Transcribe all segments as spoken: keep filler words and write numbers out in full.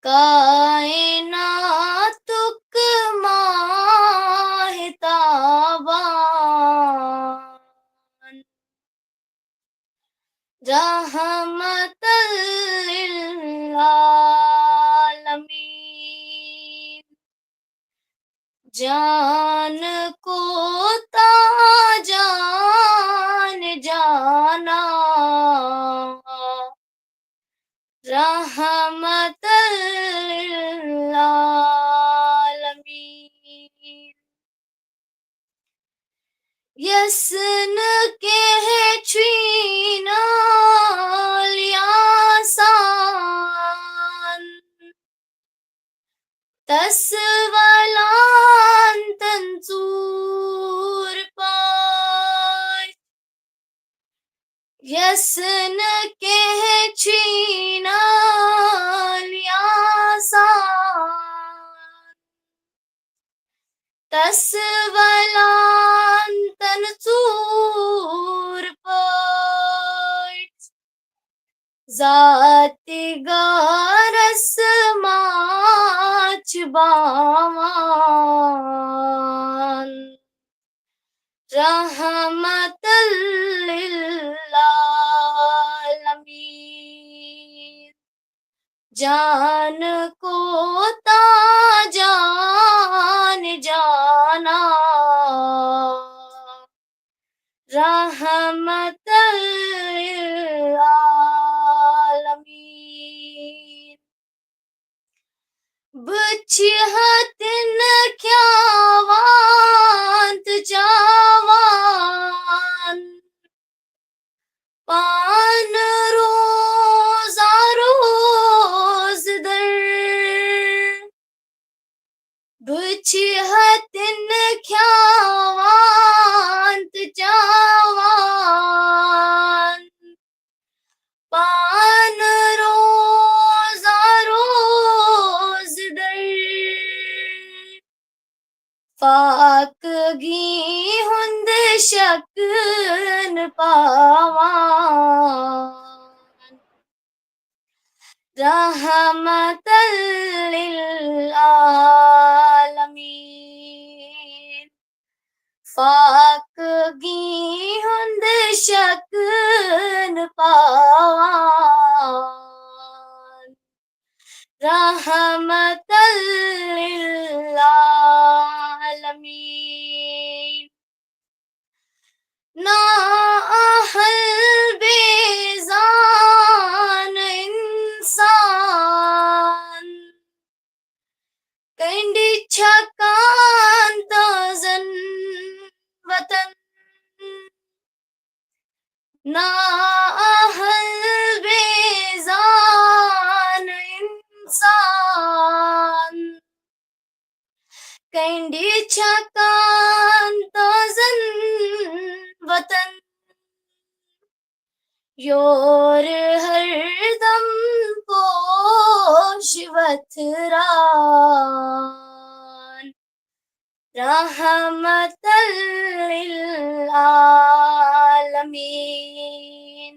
کائناتُک ماہِ تابان، رحمت للعالمین۔ جان کوتاہ جان جانا، رحمت للعالمین۔ یس نہٕ کینٛہہ چھُے نال آسان، تس ولان تن ژوٗر پٲٹھۍ۔ یس نہٕ کینٛہہ چھُے نال آسان، تس ولان تن ژوٗر پٲٹھۍ۔ ذاتِ غارس ماچھ باوان، رحمت للعالمین۔ جان کوتاہ جان جانا، رحمت للعالمین۔ بہٕ چھِ ہتن کھیاوان تہٕ چاوان، پانہٕ روزا روز در۔ بہٕ چھِ ہتن کھیاوان تہٕ چاوان، پانہٕ روزا روز در۔ فاقگی ہُنٛد شک نہٕ پاوان، رحمت للعالمین۔ فاقگی ہُنٛد شک نہٕ پاوان، رحمت للعالمین۔ نااہل بے زان انسان، کنڈِ چھکان تازن وطن۔ نااہل بے زان انسان، کنڈِ چھکان تازن وطن۔ یور ہر دم پوش وتھران، رحمت للعالمین۔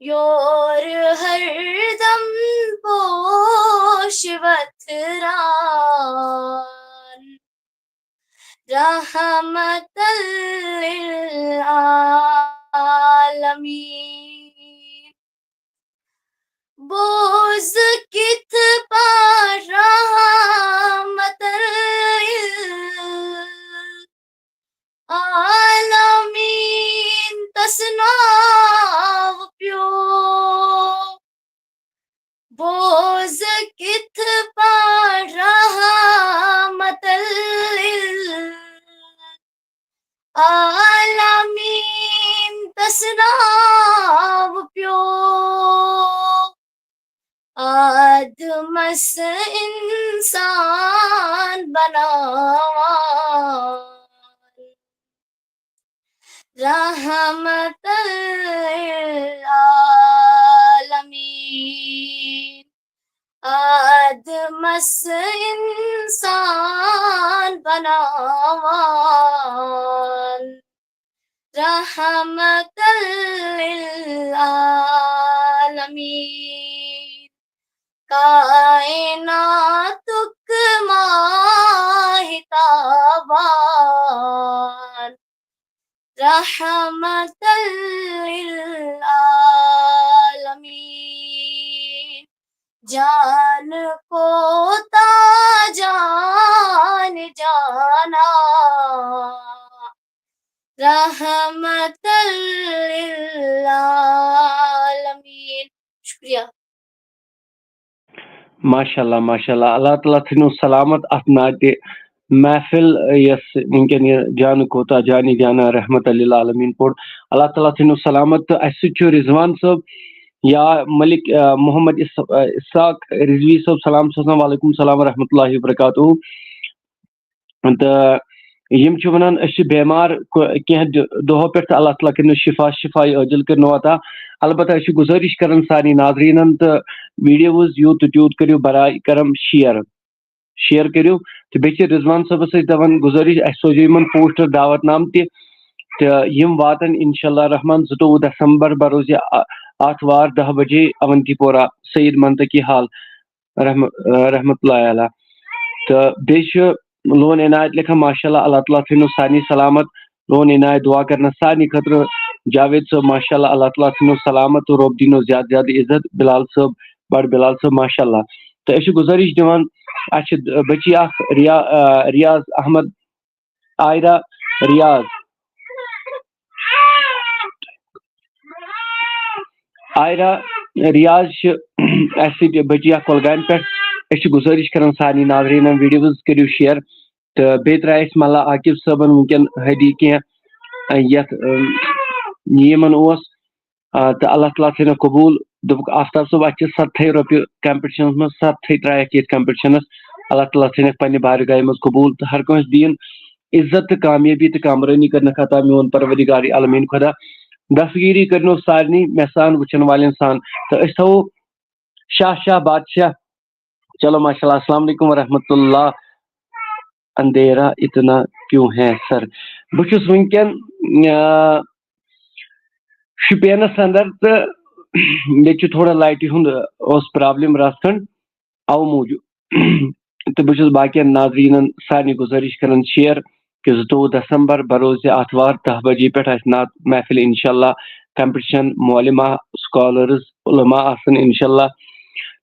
یور ہر دم پوش وتھران، رحمت للعالمین۔ بوز کِتھ پٲٹھۍ رحمت للعالمین تس ناو پیوٚو۔ بوز کِتھ پٲٹھۍ رحمت للعالمین تس ناو پیوٚو۔ آدمس انسان بناوان، رحمت للعالمین۔ آدمس انسان بناوان، رحمت للعالمین۔ کائناتُک ماہِ تابان، رحمتاً للعالمین۔ جان کوتاہ جان جانا، رحمتاً للعالمین۔ شکریہ۔ ماشاء اللہ، ماشاء اللہ، اللہ تعالیٰ تھٲینو سلامت اتھ ناتہِ محفل، یۄس وٕنکیٚن یہِ جان کوتاہ جانی جانا رحمت للعالمین پوٚر۔ اللہ تعالیٰ تھٲینو سلامت۔ تہٕ اسہِ سۭتۍ چھُ رضوان صٲب یا ملک، آ، محمد اس-، آ، اسحاق رضوی صٲب۔ سلام چھُ آسان، وعلیکم السلام ورحمۃ اللہ وبرکاتہ۔ تہٕ یِم چھِ وَنان، أسۍ چھِ بٮ۪مار کُ-، کینٛہہ دِ-، دۄہو پٮ۪ٹھ، تہٕ اللہ تعالیٰ کٔرِنو شفا، شفا عاجل کٔرِنو عطا۔ البتہ أسۍ چھِ گُزٲرِش کران سارنٕے ناظریٖنَن تہٕ videos یوٗت تہٕ تیوٗت کٔرِو برائے کرم share، share کٔرِو۔ تہٕ بیٚیہِ چھِ رضوان صٲبَس سۭتۍ دَپان گُزٲرِش، اَسہِ سوزِو یِمَن poster دعوت نامہٕ تہِ، تہٕ یِم واتَن انشاءاللہ رحمان زٕتووُہ دسمبر بروز یہِ آ-، آتھوار دَہ بجے اونتی پورہ سعید منطقی hall۔ رحم-، آ، رحمت اللہ علیہ۔ تہٕ بیٚیہِ چھُ لون عنایت لیکھان، ماشاء اللہ، اللہ تعالیٰ تھٲینو سارنٕے سلامت۔ لون عنایت دعا کرنس سارنٕے خٲطرٕ۔ جاوید صٲب، ماشاء اللہ، اللہ تعالیٰ تھٲینو سلامت تہٕ رۄب دِنو زیادٕ زیادٕ عزت۔ بلال صٲب، بڑ بلال صٲب، ماشاء اللہ۔ تہٕ أسۍ چھِ گُزٲرِش دِوان، اَسہِ چھِ بٔچی اکھ ریا-، آ، ریاض احمد، آیرا ریاض۔ آیرا ریاض چھِ اَسہِ سۭتۍ بٔچی اکھ کۄلگامہِ پٮ۪ٹھ۔ أسۍ چھِ گُزٲرِش کران سارنٕے ناظریٖنَن، videos کٔرِو share۔ تہٕ بیٚیہِ ترٛایہِ اَسہِ ملا عاقب صٲبَن وٕنکیٚن حٲدی کینٛہہ، یَتھ، اَم، یِمَن اوس، آ، تہٕ اللہ تعالیٰ تھٲینَکھ قبوٗل۔ دوٚپُکھ، آفتاب صٲب، اَتھ چھِ ستتھٕے رۄپیہِ competitionس منٛز، ستتھٕے ترٛایَکھ ییٚتہِ competitionس۔ اللہ تعالیٰ تھٲینَکھ پننہِ بارگاہہِ منٛز قبوٗل تہٕ ہر کٲنٛسہِ دِیِن عزت تہٕ کامیٲبی تہٕ کامرٲنی کٔرنَکھ عطا میون پروردگار عالمین خدا۔ دستگیری کٔرنو سارنٕے مےٚ سان وٕچھن والٮ۪ن سان۔ تہٕ أسۍ تھاوو شاہ شاہ بادشاہ۔ چلو ماشاء اللہ، السلام علیکم ورحمۃ اللہ۔ اندھیرا اتنا کیوں ہے سر؟ بہٕ چھُس وٕنکیٚن، آ، شُپینس اندر تہٕ ییٚتہِ چھُ تھوڑا لایٹہِ ہُنٛد اوس problem رژھ کھنٛڈ، اَوٕ موٗجوٗب۔ تہٕ بہٕ چھُس باقین ناظریٖنن سارنٕے گُزٲرِش کران share کہِ زٕتووُہ دسمبر بروز آتھوار دَہ بجے پٮ۪ٹھ آسہِ نعت محفل انشاءاللہ، competition، معلمہ، scholars، علماء آسن انشاءاللہ۔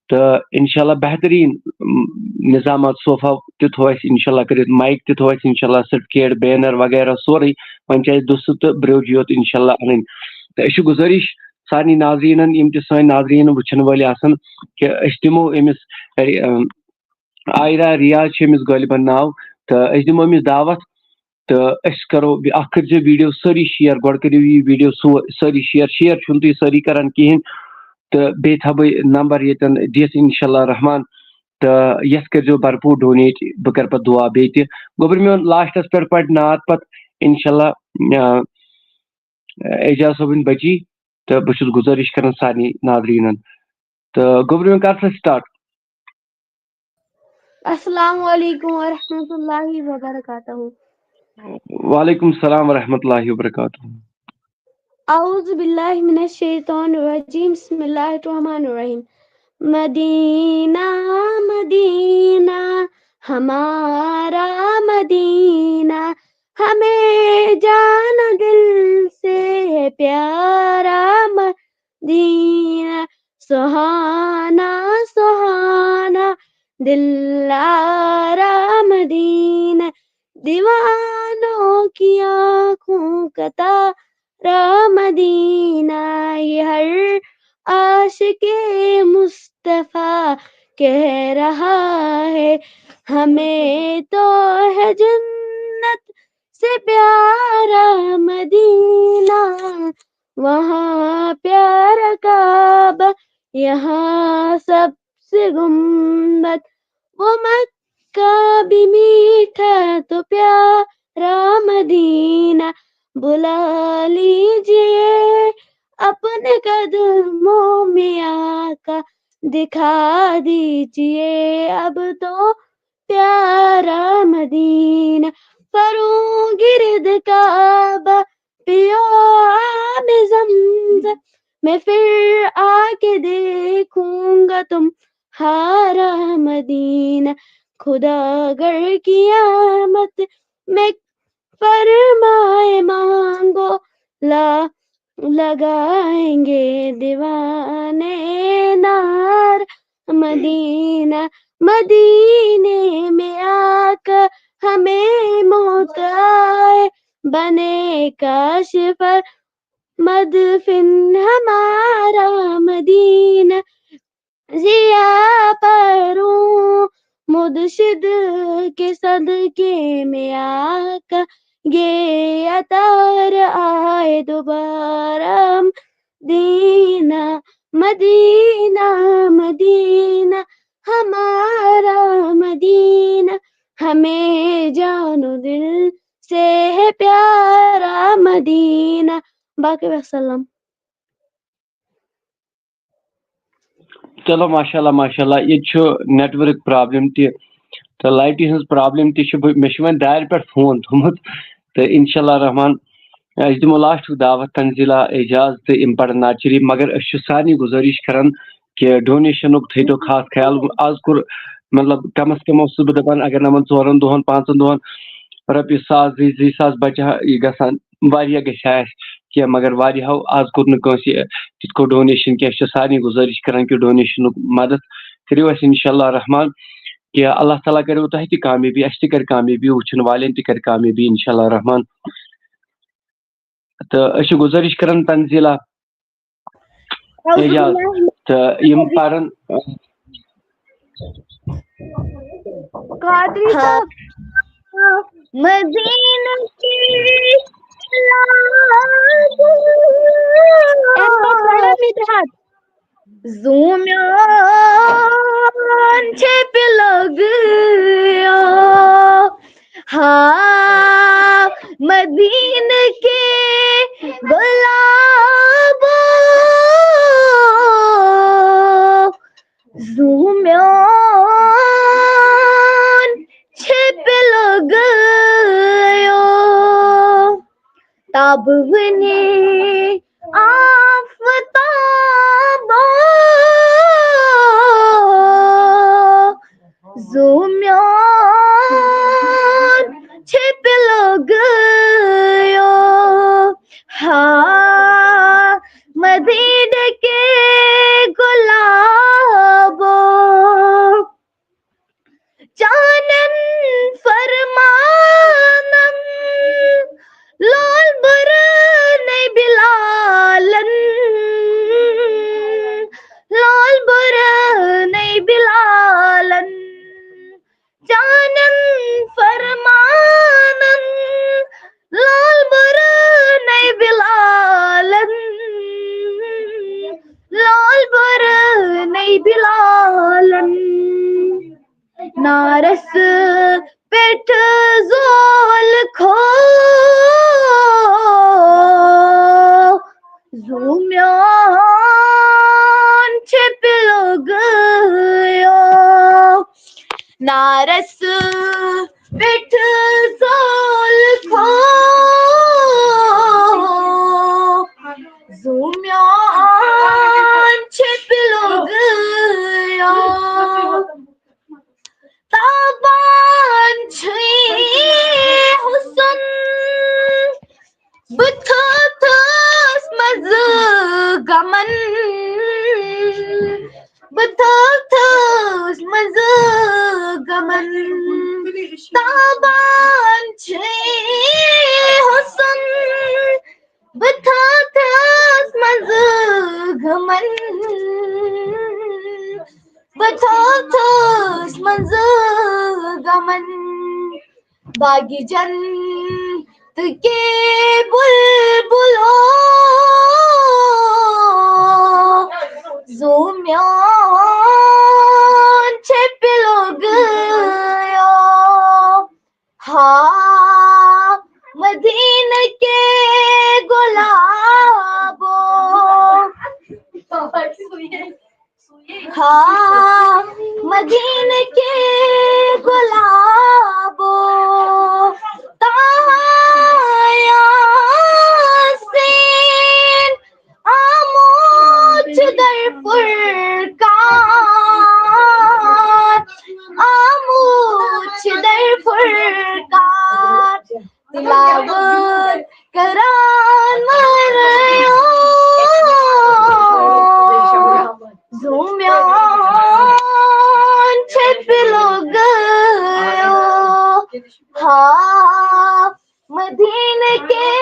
تہٕ انشاءاللہ بہتریٖن، م، نظامات صوفہ تہِ تھوو اَسہِ انشاءاللہ کٔرِتھ، mic تہِ تھوو اَسہِ انشاءاللہ، certificate، banner وغیرہ سورُے۔ وۄنۍ چھِ اَسہِ دُسہٕ تہٕ برٛوجہِ یوت انشاءاللہ اَنٕنۍ۔ تہٕ أسۍ چھِ گُزٲرِش سارنٕے ناظریٖنَن، یِم تہِ سٲنۍ ناظریٖن وٕچھَن وٲلۍ آسَن، کہِ أسۍ دِمو أمِس، ری-، اَم، آیرا ریاض چھِ أمِس غٲلبَن ناو، تہٕ أسۍ دِمو أمِس دعوت۔ تہٕ أسۍ کَرو بی-، اَکھ کٔرۍزیو video سٲری share، گۄڈٕ کٔرِو یہِ video سو-، سٲری share۔ Share چھُنہٕ تُہۍ سٲری کَران کِہیٖنۍ، تہٕ بیٚیہِ تھاوٕ بہٕ number ییٚتٮ۪ن دِتھ انشاءاللہ رحمان۔ تہٕ یَتھ کٔرۍزیو بھرپوٗر donate، بہٕ کَرٕ پَتہٕ دُعا بیٚیہِ تہِ۔ گوٚبُر میون، lastس پٮ۪ٹھ پَرِ نعت پَتہٕ انشاءاللہ، آ، اعجاز صٲبٕنۍ بٔچی۔ تہٕ بہٕ چھُس گُزٲرِش کران سارنٕے ناظریٖنَن۔ تہٕ گوٚبرِو وۄنۍ کر سا start۔ السلام علیکم ورحمۃ اللہ وبرکاتہ۔ وعلیکم السلام ورحمۃ اللہ وبرکاتہ۔ اعوذ باللہ من الشیطان الرجیم، بسم اللہ الرحمن الرحیم۔ مدینہ، مدینہ، ہمارا مدینہ، ہمیں جان دل سے ہے پیارا مدینہ، سہانا، سہانا، دل آرا مدینہ، دیوانوں کی آنکھوں کا تارا مدینہ، یہ ہر عاشق مصطفیٰ کہہ رہا ہے، ہمیں تو ہے جنت سے پیارا مدینہ، وہاں پیارا کعبہ، یہاں سب سے گنبد، وہ مکہ بھی میٹھا تو پیارا مدینہ، بلا لیجیے اپنے قدموں میں آقا، دکھا دیجیے اب تو پیارا مدینہ۔ پروں گرد کعبہ، پیو آب زمزم، میں پھر آ کے دیکھوں گا تم ہارا مدینہ۔ خدا گر قیامت میں فرمائے مانگو، لا لگائیں گے دیوانے نار۔ مدینہ، مدینے میں آقا ہمیں موت آئے، بنے کاشف مدفن ہمارا مدینہ۔ ضیا پروں مرشد کے صدقے میں آقا، یہ عطر آئے دوبارہ۔ مدینہ، مدینہ، مدینہ، ہمارا مدینہ، ہمیں جان و دل سے ہے پیارا مدینہ۔ باقی وسلم۔ چلو، ماشاء اللہ، ماشاء اللہ۔ ییٚتہِ چھُ نیٹورک پرابلم تہِ تہٕ لایٹہِ ہٕنٛز پرابلم تہِ چھِ۔ بہٕ، مےٚ چھُ وۄنۍ دارِ پٮ۪ٹھ فون تھوٚومُت، تہٕ انشاء اللہ الرحمن، أسۍ دِمو لاسٹُک دعوت تنزیلہ اعجاز تہٕ یِم پرن نعت شریف، مگر أسۍ چھِ سارنٕے گُزٲرِش کران کہِ ڈونیشنُک تھٲیتو خاص خیال۔ از کوٚر، مطلب، کم از کم اوسُس بہٕ دپان، اگر نہٕ یِمن ژورن دۄہن پانٛژن دۄہن رۄپیہِ ساس، زٕ، زٕ ساس بچہِ ہا یہِ گژھان، واریاہ گژھِ ہا اَسہِ کینٛہہ، مگر واریاہو از کوٚر نہٕ کٲنٛسہِ تِتھ کٔنۍ ڈونیشن کینٛہہ۔ أسۍ چھِ سارنٕے گُزٲرِش کران کہِ ڈونیشنُک مدد کٔرِو اَسہِ انشاء اللہ الرحمن، کہِ اللہ تعالیٰ کٔرِو تۄہہِ تہِ کامیٲبی، اَسہِ تہِ کَرِ کامیٲبی، وٕچھن والٮ۪ن تہِ کَرِ کامیٲبی انشاء اللہ الرحمن۔ تہٕ أسۍ چھِ گُزٲرِش کران تنزیلہ اعجاز تہٕ یِم پرن۔ قادری صٲب۔ مدینہ کی اَمہِ پتہٕ پرن مِدحت۔ زومیان چھے پلگیو ہا مدینہ کے گلابو۔ زومیان چھے پلگیو تابونی آفتابو۔ زومیان چھے پلگیو ہا مدینہ کے گلابو۔ چانن فرمانن لال برنی بلالن، لال برنی بلالن۔ چانن فرمانن لال برنی بلالن، لال برنی بلالن۔ نارس پٮ۪ٹھ زول کھو، زومیان چھے پلگیو۔ نارس پٮ۪ٹھ زول کھو، زومیان چھے پلگیو۔ تابان چھے حسن، بہٕ تھٲوتھس منٛزٕ غمن، بہٕ تھٲوتھس منٛزٕ غمن۔ تابان چھے حسن، بہٕ تھٲوتھس منٛزٕ غمن، بہٕ تھٲوتھس منٛزٕ غمن۔ باغِ جنت کے بلبلو، زومیان چھے پلگیو ہا مدینہ کے گلابو۔ ہا مدینہ کے گلابو، طٰہٰ یٰسین آمُت در فرقان۔ میون چھپلو گیو، ہا مدینہ کے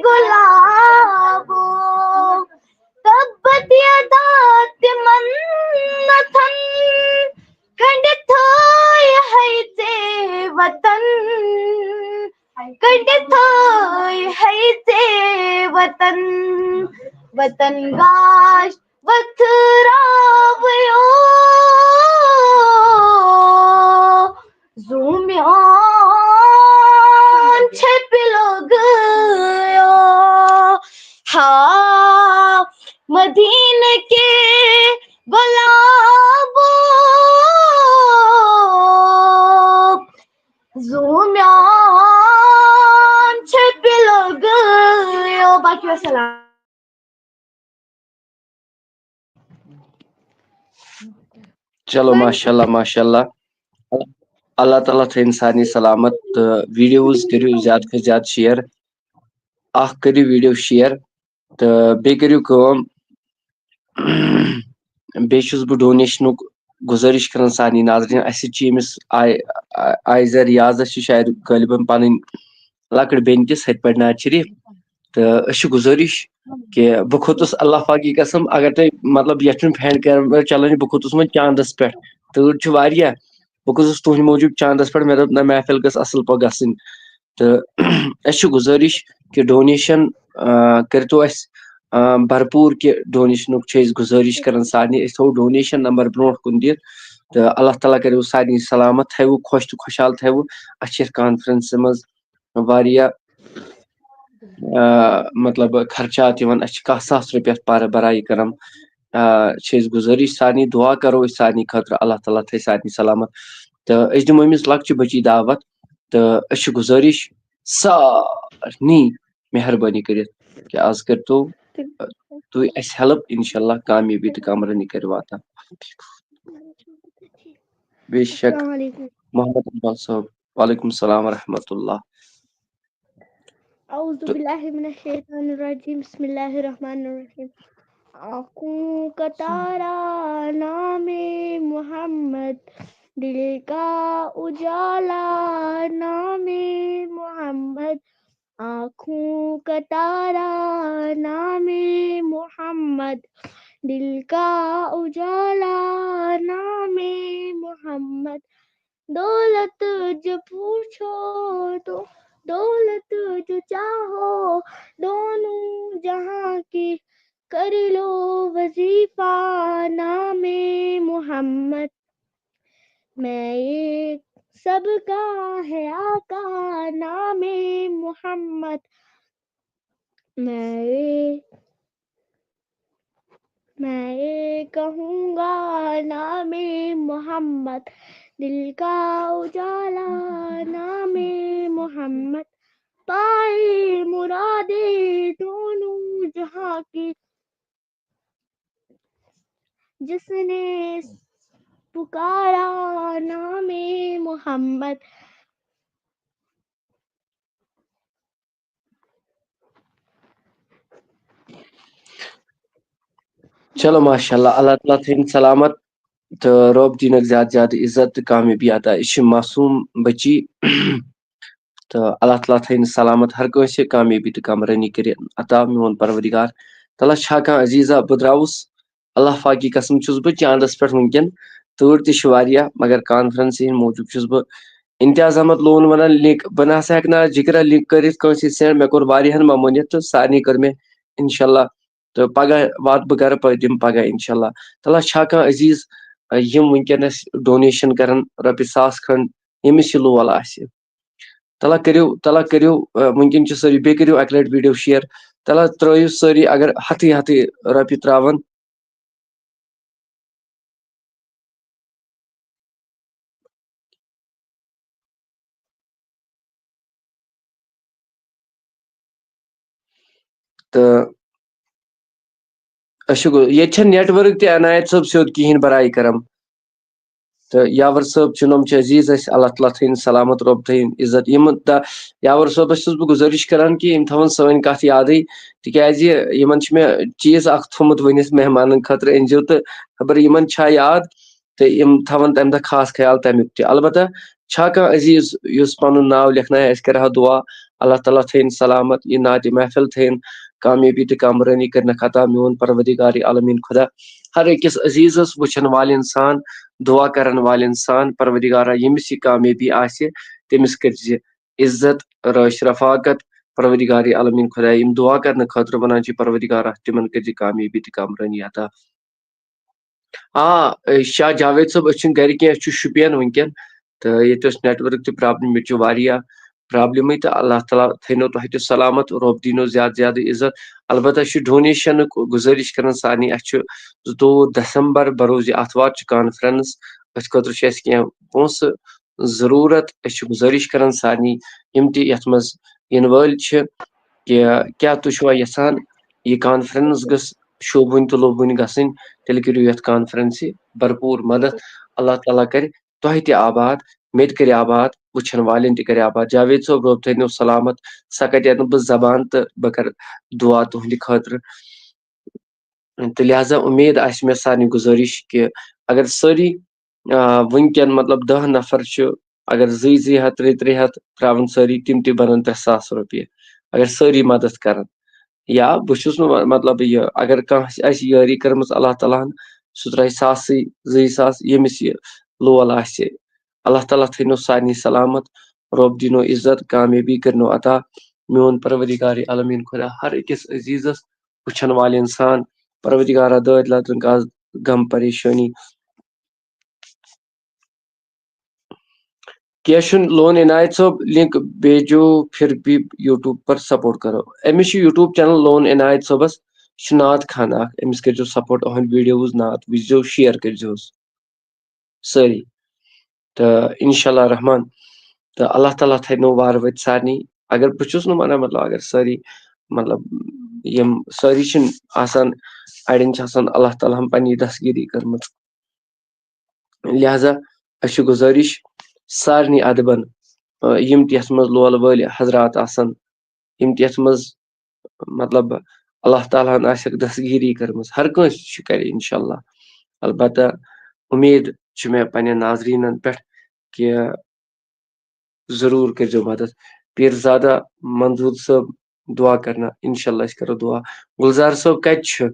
گلابو، تبت یدا تمن نتھن، کنڈ تھوئی ہے ژے وطن، کنڈ تھوئی ہے ژے وطن، وطن گاش وتھراویو زومیان چھپلو گیو، ہا مدینہ کے گلابو، زومیان چھپلو گیو۔ باقی وسلام۔ چلو، ماشاء اللہ، ماشاء اللہ۔ اللہ تعالیٰ تھٲیِن سارنٕے سلامت تہٕ videos کٔرِو زیادٕ کھۄتہٕ زیادٕ share۔ اکھ کٔرِو video share تہٕ بیٚیہِ کٔرِو کٲم، بیٚیہِ چھُس بہٕ ڈونیشنُک گُزٲرِش کران سارنٕے ناظریٖن۔ اَسہِ چھِ أمِس آی-، آی-، آیزر ریاضس چھِ شاید غٲلبن پنٕنۍ لۄکٕٹ بیٚنہِ تہِ، سۄ تہِ پرِ نعت شریٖف۔ تہٕ أسۍ چھِ گُزٲرِش کہِ بہٕ کھوٚتُس اللہ پاکی قسم، اگر تۄہہِ مطلب یتھ چھُنہٕ fan camera چلٲنی، بہٕ کھوٚتُس وۄنۍ چاندس پٮ۪ٹھ، تۭر چھِ واریاہ، بہٕ کھوٚتُس تُہنٛدِ موٗجوٗب چاندس پٮ۪ٹھ، مےٚ دوٚپ نہ محفل گٔژھ اصل پٲٹھۍ گژھٕنۍ۔ تہٕ اَسہِ چھِ گُزٲرِش کہِ donation، آ، کٔرۍتو اَسہِ، آ، بھرپوٗر کہِ ڈونیشنُک چھِ أسۍ گُزٲرِش کران سارنٕے، أسۍ تھاوو donation number برونٛٹھ کُن دِتھ۔ تہٕ اللہ تعالیٰ کٔرِو سارنٕے سلامت تھٲیِو، خۄش تہٕ خۄشحال تھٲیِو۔ اَسہِ چھِ یَتھ conference منٛز واریاہ، آ، مطلب خرچات یِوان، اَسہِ چھِ کاہ ساس رۄپیہِ اَتھ پارٕ برایہِ کران۔ آ، چھِ أسۍ گُزٲرِش سارنٕے، دُعا کرو أسۍ سارنٕے خٲطرٕ، اللہ تعالیٰ تھٲے سارنٕے سلامت۔ تہٕ أسۍ دِمو أمِس لۄکچہِ بٔچی دعوت۔ تہٕ أسۍ چھِ گُزٲرِش سارنٕے مہربٲنی کٔرِتھ کہِ آز کٔرۍتو، آ، تُہۍ اَسہِ help، انشاءاللہ کامیٲبی تہٕ کامرٲنی کَرِ واتان۔ بے شک۔ السلام علیکم۔ محمد اقبال صٲب، وعلیکم السلام ورحمۃ اللہ۔ اعوذ باللہ من الشیطان الرجیم، بسم اللہ الرحمن الرحیم۔ آنکھوں کا تارا نام محمد، دل کا اجالا نام محمد، آنکھوں کا تارا نام محمد، دل کا اجالا نام محمد۔ دولت جو پوچھو تو، دولت جو چاہو، دونوں جہاں کی کر لو وظیفہ نام محمد۔ میں ایک سب کا ہے آقا نام محمد۔ میں ایک میں کہوں گا نام محمد، دل کا اجالا نام محمد، پائی مرادے دونوں جہاں کی، جس نے پکارا نام محمد۔ چلو، ماشاء اللہ، اللہ تعالیٰ تھٲیِن سلامت تہٕ رۄب دِنَکھ زیادٕ زیادٕ عزت تہٕ کامیٲبی عطا۔ یہِ چھِ معصوٗم بٔچی تہٕ اللہ تعالیٰ تھٲیِن سلامت ہر کٲنٛسہِ کامیٲبی تہٕ کامرٲنی کٔرِتھ عطا۔ میون پروردگار تعالیٰ چھا کانٛہہ عزیٖزا، بہٕ درٛاوُس اللہ پاکی قسم چھُس بہٕ چاندس پٮ۪ٹھ وٕنکٮ۪ن۔ تۭر تہِ چھِ واریاہ، مگر conference ہٕنٛدۍ موٗجوٗب چھُس بہٕ امتیاز احمد لون ونان link۔ بہٕ نہ سا ہٮ۪کہٕ نہٕ آز ذکرہ link کٔرِتھ کٲنٛسہِ send۔ مےٚ کوٚر واریاہن ممٲنِتھ تہٕ سارنٕے کٔر مےٚ انشاءاللہ۔ تہٕ پگاہ واتہٕ بہٕ گرٕ، پتہٕ دِمہٕ پگاہ انشاءاللہ۔ تلہ چھا کانٛہہ عزیٖز، یِم وٕنکٮ۪نس donation کرن رۄپیہِ ساس کھنڈ، ییٚمِس یہِ لول آسہِ؟ تلہ کٔرِو، تلہ کٔرِو، وٕنکٮ۪ن چھِ سٲری، بیٚیہِ کٔرِو اکہِ لٹہِ video share۔ تلہ ترٲیِو سٲری، اگر ہتھٕے ہتھٕے رۄپیہِ تراون، تہٕ أسۍ چھِ گو-، ییٚتہِ چھَنہٕ network تہِ عنایت صٲب سیوٚد کِہیٖنۍ، برایہِ کرم۔ تہٕ یاور صٲب چھِ، یِم چھِ عزیٖز اَسہِ، اللہ تعالیٰ تھٲیِن سلامت، رۄب تھٲیِن عزت۔ یِم تہٕ یاور صٲبَس چھُس بہٕ گُزٲرِش کران کہِ یِم تھاوَن سٲنۍ کَتھ یادٕے، تِکیٛازِ یِمَن چھِ مےٚ چیٖز اَکھ تھوٚمُت ؤنِتھ مہمانَن خٲطرٕ، أنۍزیو، تہٕ خبر یِمَن چھا یاد، تہٕ یِم تھاوَن تَمہِ دۄہ خاص خیال تَمیُک تہِ۔ البتہ چھا کانٛہہ عزیٖز یُس پَنُن ناو لیکھنایہِ، اَسہِ کَرِ ہا دُعا، اللہ تعالیٰ تھٲیِن سلامت، یہِ نعتِ محفل تھٲیِن کامیٲبی تہٕ کامرٲنی کٔرِنَکھ عطا، میون پروردگار عالمیٖن خۄدا ہر أکِس عزیٖزَس، وٕچھَن والٮ۪ن سان، دُعا کَرَن والٮ۪ن سان، پروردگارا، ییٚمِس یہِ کامیٲبی آسہِ، تٔمِس کٔرۍ زِ عزت، رٲچھ رفاقت۔ پروردگار عالمیٖن خۄدایا، یِم دُعا کَرنہٕ خٲطرٕ وَنان چھِ، پروردگارا، تِمَن کٔرۍ زِ کامیٲبی تہٕ کامرٲنی عطا۔ آ، اے، شاہ جاوید صٲب، أسۍ چھِنہٕ گرِ کینٛہہ، أسۍ چھِ شُپین وٕنکیٚن، تہٕ ییٚتہِ ٲس network تہِ problem، ییٚتہِ چھِ واریاہ problemٕے، تہٕ اللہ تعالیٰ تھٲینو تۄہہِ تہِ سلامت، رۄب دیٖنو زیادٕ زیادٕ عزت۔ البتہ أسۍ چھِ donationُک گُزٲرِش کران سارنٕے، اَسہِ چھُ زٕتووُہ دسمبر، بروز یہِ آتھوار چھِ conference، أتھۍ خٲطرٕ چھِ اَسہِ کینٛہہ پونٛسہٕ ضروٗرت۔ أسۍ چھِ گُزٲرِش کران سارنٕے، یِم تہِ یَتھ منٛز یِنہٕ وٲلۍ چھِ، کہِ کیٛاہ تُہۍ چھِوا یَژھان یہِ conference گٔژھ شوٗبوٕنۍ تہٕ لوٗبوٕنۍ گژھٕنۍ، تیٚلہِ کٔرِو یَتھ conferenceہِ بھرپوٗر مدد۔ اللہ تعالیٰ کرِ تۄہہِ تہِ آباد، مےٚ تہِ کرِ آباد، وٕچھن والٮ۪ن تہِ کرِ آباد۔ جاوید صٲب، رۄب تھٲینو سلامت، سۄ کتہِ انہٕ بہٕ زبان تہٕ بہٕ کرٕ دُعا تُہنٛدِ خٲطرٕ۔ تہٕ لہذا اُمید آسہِ مےٚ سارنٕے گُزٲرِش کہِ اگر سٲری، آ، وٕنکیٚن مطلب دَہ نفر چھِ، اگر زٕے زٕے ہَتھ، ترٛےٚ ترٛےٚ ہَتھ ترٛاوَن سٲری، تِم تہِ بَنَن ترٛےٚ ساس رۄپیہِ، اگر سٲری مدد کَرَن۔ یا بہٕ چھُس نہٕ وَ-، مطلب یہِ، اگر کانٛہہ آسہِ یٲری کٔرمٕژ اللہ تعالیٰ ہَن، سُہ ترٛاوِ ساسٕے، زٕے ساس، ییٚمِس یہِ لول آسہِ۔ اللہ تعالیٰ تھٲینو سارنٕے سلامت، رۄب دیٖنو عزت، کامیٲبی کٔرنو عطا۔ میون پروردگار عالمیٖن خۄدا ہر أکِس عزیٖزَس وٕچھَن والٮ۪ن سان، پروردگارا، دٲدۍ لَتَن کانٛہہ غم پریشٲنی۔ کینٛہہ چھُنہٕ، لون عنایت صٲب، link بھیجو، پھر بھی YouTube پر support کرو۔ أمِس چھُ YouTube channel لون عنایت صٲبَس، یہِ چھُ نعت خوان اکھ، أمِس کٔرۍزیو support، أہٕنٛدۍ videos نعت وٕچھزیو، share کٔرۍزیوس سٲری۔ تہٕ انشاءاللہ رحمان، تہٕ اللہ تعالیٰ تھاینو وارٕ وٲتۍ سارنٕے۔ اگر بہٕ چھُس نہٕ وَنان، مطلب، اگر سٲری، مطلب، یِم سٲری چھِنہٕ آسان، اَڑٮ۪ن چھِ آسان اللہ تعالیٰ ہَن پنٛنی دستگیٖری کٔرمٕژ۔ لہذا أسۍ چھِ گُزٲرِش سارنٕے ادبن، آ، یِم تہِ یَتھ منٛز لولہٕ وٲلۍ حضرات آسن، یِم تہِ یَتھ منٛز، مطلب، اللہ تعالیٰ ہن آسٮ۪کھ دستگیٖری کٔرمٕژ، ہر کٲنٛسہِ چھِ کرِ انشاءاللہ۔ البتہ اُمید چھِ مےٚ پننٮ۪ن ناظریٖنن پٮ۪ٹھ کہِ ضروٗر کٔرۍزیو مدد۔ پیٖرزادہ منظوٗر صٲب، دُعا کرنا، انشاءاللہ أسۍ کرو دُعا۔ گُلزار صٲب کتہِ چھِ؟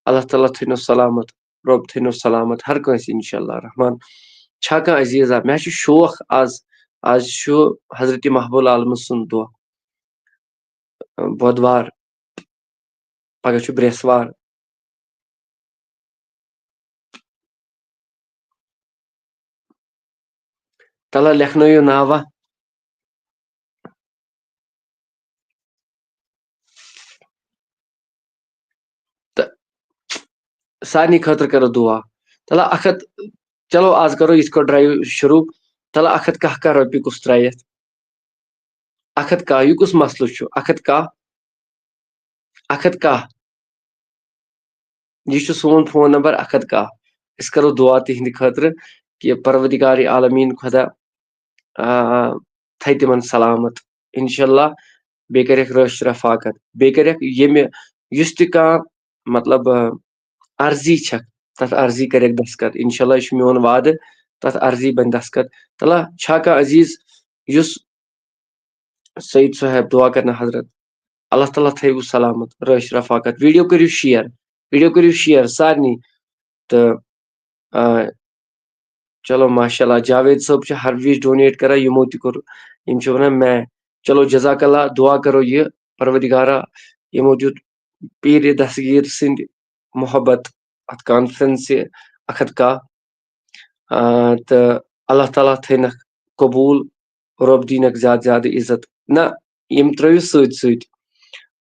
اللہ تعالیٰ تھٲینو سلامت، رۄب تھٲینو سلامت ہر کٲنٛسہِ انشاءاللہ رحمان۔ چھا کانٛہہ عزیزا؟ مےٚ چھُ شوق آز، آز چھُ حضرت محبوب عالمہٕ سُنٛد دۄہ، بۄدوار، پگاہ چھُ برٛٮ۪سوار۔ تَلہ لیکھنٲیِو ناوا۔ تہٕ سارنٕے خٲطرٕ کَرو دُعا۔ تَلہ اَکھ ہَتھ، چلو آز کَرو یِتھ کٲٹھۍ ڈرٛایِو شروٗع۔ تَلہ اَکھ ہَتھ کاہ کاہ رۄپیہِ کُس ترٛایَتھ؟ اَکھ ہَتھ کاہ، یہِ کُس مسلہٕ چھُ؟ اَکھ ہَتھ کاہ، اَکھ ہَتھ کاہ۔ یہِ چھُ سون فون نمبر اَکھ ہَتھ کاہ۔ أسۍ کرو دُعا تِہنٛدِ خٲطرٕ کہِ پروردگار عالمیٖن خۄدا، آ، تھایہِ تِمن سلامت۔ انشاءاللہ بیٚیہِ کرٮ۪کھ رٲچھ رفاقت، بیٚیہِ کرٮ۪کھ ییٚمہِ، یُس تہِ کانٛہہ، مطلب، آ، عرضی چھکھ، تتھ عرضی کرٮ۪کھ دستخط۔ انشاءاللہ یہِ چھُ میون وعدٕ، تتھ عرضی بنہِ دستخط۔ تلہ چھا کانٛہہ عزیز یُس سعید صاحب، دُعا کرنا حضرت۔ اللہ تعالیٰ تھٲیِو سلامت، رٲچھ رفاقت۔ ویڈیو کٔرِو share، ویڈیو کٔرِو share سارنٕے۔ تہٕ، آ، چلو ماشاءاللہ، جاوید صٲب چھِ ہر وِزِ donate کران، یِمو تہِ کوٚر، یِم چھِ وَنان میں۔ چلو جزاک اللہ، دُعا کرو یہِ پروردگارا، یِمو دیُت پیٖرِ دستگیٖر سٕنٛدِ محبت اَتھ conferenceہِ اَکھ ہَتھ کاہ۔ آ، تہٕ اللہ تعالیٰ تھٲینَکھ قبوٗل، رۄب دیٖنَکھ زیادٕ زیادٕ عزت۔ نہ، یِم ترٛٲیِو سۭتۍ سۭتۍ۔